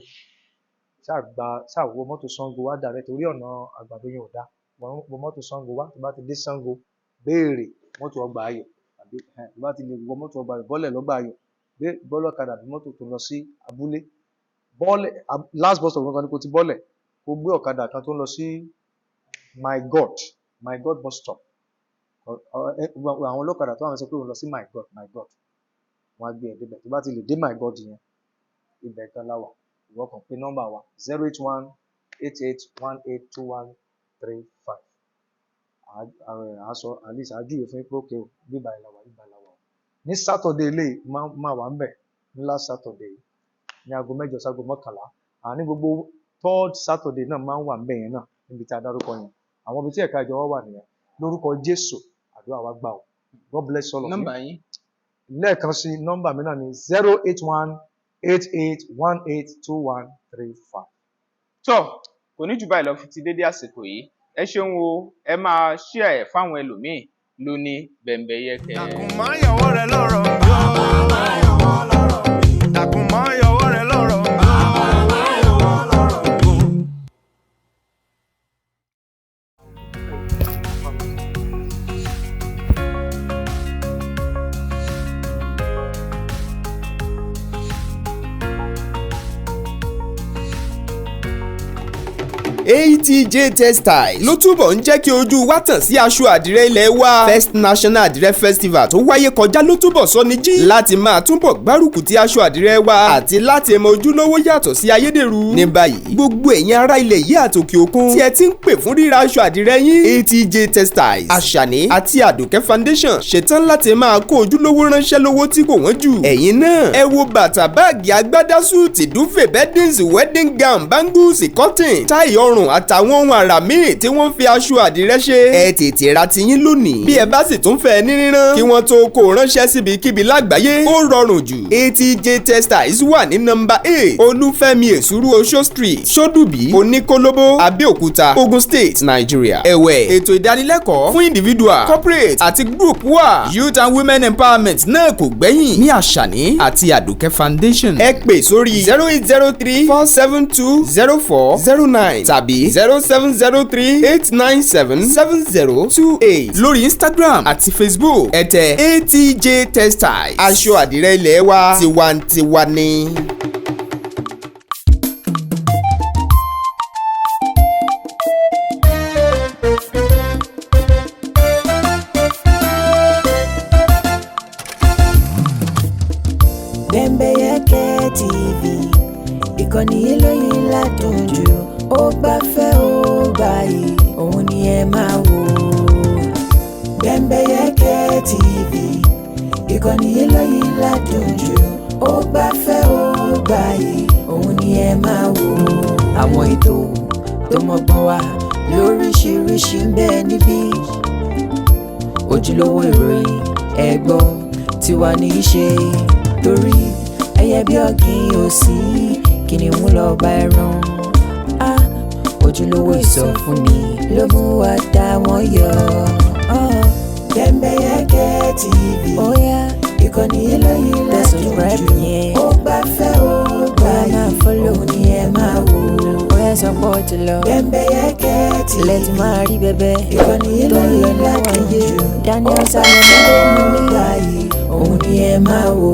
ṣáà gba, ṣáà wọ mọ́tò Ṣàngó wá direct, torí ọ̀nà Àgbàdo yẹn ò dá. Wọ mọ́tò Ṣàngó wá. Tó bá ti dé Ṣàngó, béèrè mọ́tò Ọgbà Ayọ̀ àbí tó bá ti lè wọ mọ́tò Ọgbà Ayọ̀, bọ́lẹ̀ lọ́gbà Ayọ̀, gbé bọ́lọ́kadà àbí mọ́tò tó lọ sí abúlé. Bọ́ọ̀lẹ̀ last bus stop gangan ni kò ti bọ́lẹ̀, kó gbé ọ̀kadà kan tó ń lọ sí My God, My God bus stop. Àwọn ọlọ́kadà tó wà sọ pé òun lọ sí My God, My God, wọ́n á gbé ẹ débẹ̀. Tó bá ti lè dé My God yẹn, ibẹ̀ gan la wà. Ìwọ kàn pé nọ́mbà wa, 08188182135. À sọ at least àjúwe fún yín pé okay o, bíbá ìlà wà, bíbá ìlà wà o. Ní Saturday eléyìí, máa wà ń bẹ̀ ní last Saturday ní aago 8 sí aago 11. Àní gbogbo third Saturday náà máa ń wà ń bẹ̀ yẹn náà níbi tí a dárúkọ yẹn. Àwọn ibi tí ẹ̀ka ìjọ wa wà nìyẹn. Lórúkọ Jésù, àdúrà wa gbà o. God bless all of you. Nọ́mbà yín. Lẹ́ẹ̀kan sí, nọ́mbà mi náà ni 08188182135. Tọ́, kò ní jù báyìí lọ fi ti dédé àsìkò yìí. Ẹ ṣeun o, ẹ máa share ẹ̀ fáwọn ẹlòmíín lóní bẹ̀m̀bẹ̀yẹkẹ. Dàkún má yọwọ́ rẹ lọ́rọ̀ mi o. Dàkún má yọwọ́ rẹ lọ́rọ̀ mi o. ATJ Textiles ló túbọ̀ ń jẹ́ kí ojú wa tàn sí aṣọ àdìrẹ ilẹ̀ wa. First National Àdìrẹ Festival tó wáyé kọjá ló túbọ̀ sọ ní jí láti máa túbọ̀ gbárùkù ti aṣọ àdìrẹ wa àti láti mọ ojúlówó yàtọ̀ sí ayédèrú. Ní báyìí, gbogbo ẹ̀yin ará ilẹ̀ yìí àtòkè òkun tí ẹ ti ń pè fún ríra aṣọ àdìrẹ yín, ATJ Textiles, Àṣàní àti Àdùkẹ́ Foundation ṣetán láti máa kó ojúlówó ránṣẹ́ lówó tí kò wọ́n jù. Ẹ̀yin náà ẹ wo bàtà, báàgì, agbádá, suit, duvet, beddings, wedding gown, bangles, cotton, tie ọrùn àtàwọn ohun àrà míì tí wọ́n fi aṣọ àdìrẹ ṣe. Ẹ tètè ra tiyín lónìí. Bí ẹ bá sì tún fẹ́ ní rírán kí wọ́n tó kó ránṣẹ́ síbikíbi lágbàáyé, ó rọrùn jù. ATJ Textiles wà ní nọ́mbà 8, Olúfẹ́mi Èsúrú Oṣó Street, Ṣódùbí, Oníkólóbó, Abẹ́òkúta, Ogun State, Nigeria. Ẹ̀wẹ̀, ètò ìdánilẹ́kọ̀ọ́ fún individual, corporate àti group wà. Youth and women empowerment náà kò gbẹ́yìn ní Àṣàní àti Àdùkẹ́ Foundation. Ẹ pè sórí 08034720409 tàbí 07038977028. Lórí Instagram àti Facebook, ẹ tẹ ATJ Textiles. Aṣọ àdìrẹ ilé wa tiwantiwa ni. Bembeyeke TV, ìkànnì eléyìí ládùn jù, ó gbafẹ́, ó gbààyè, òun ni ẹ máa wò. Bembeyeke TV, ìkànnì eléyìí ládùn jù, ó gbafẹ́, ó gbààyè, òun ni ẹ máa wò. Àwọn ètò tó mọ́gbọ́n wá lóríṣiríṣi ń bẹ níbí, ojúlówó ìròyìn ẹ̀gbọ́ tiwa ní í ṣe, torí ẹyẹ bí ọ̀gìn òsì, kìnìún lọ bá ẹran á. Ojúlówó ìsọfúnni ló mú wa dá wọn yọ. Bembeyeke TV, ìkànnì eléyìí ládùn jù, ó gbafẹ́, ó gbààyè, òun ni ẹ máa wò. Sọ pé ó ti lọ. Bembeyeke TV, lẹ́tí máa rí bẹ́bẹ́ ìkànnì tó ń lọ eléyìí níwọ̀n ládùn yé jù, Daniel ó Salomon gbafẹ́, ló mú ó mi. gbààyè, òun ni ẹ máa wò.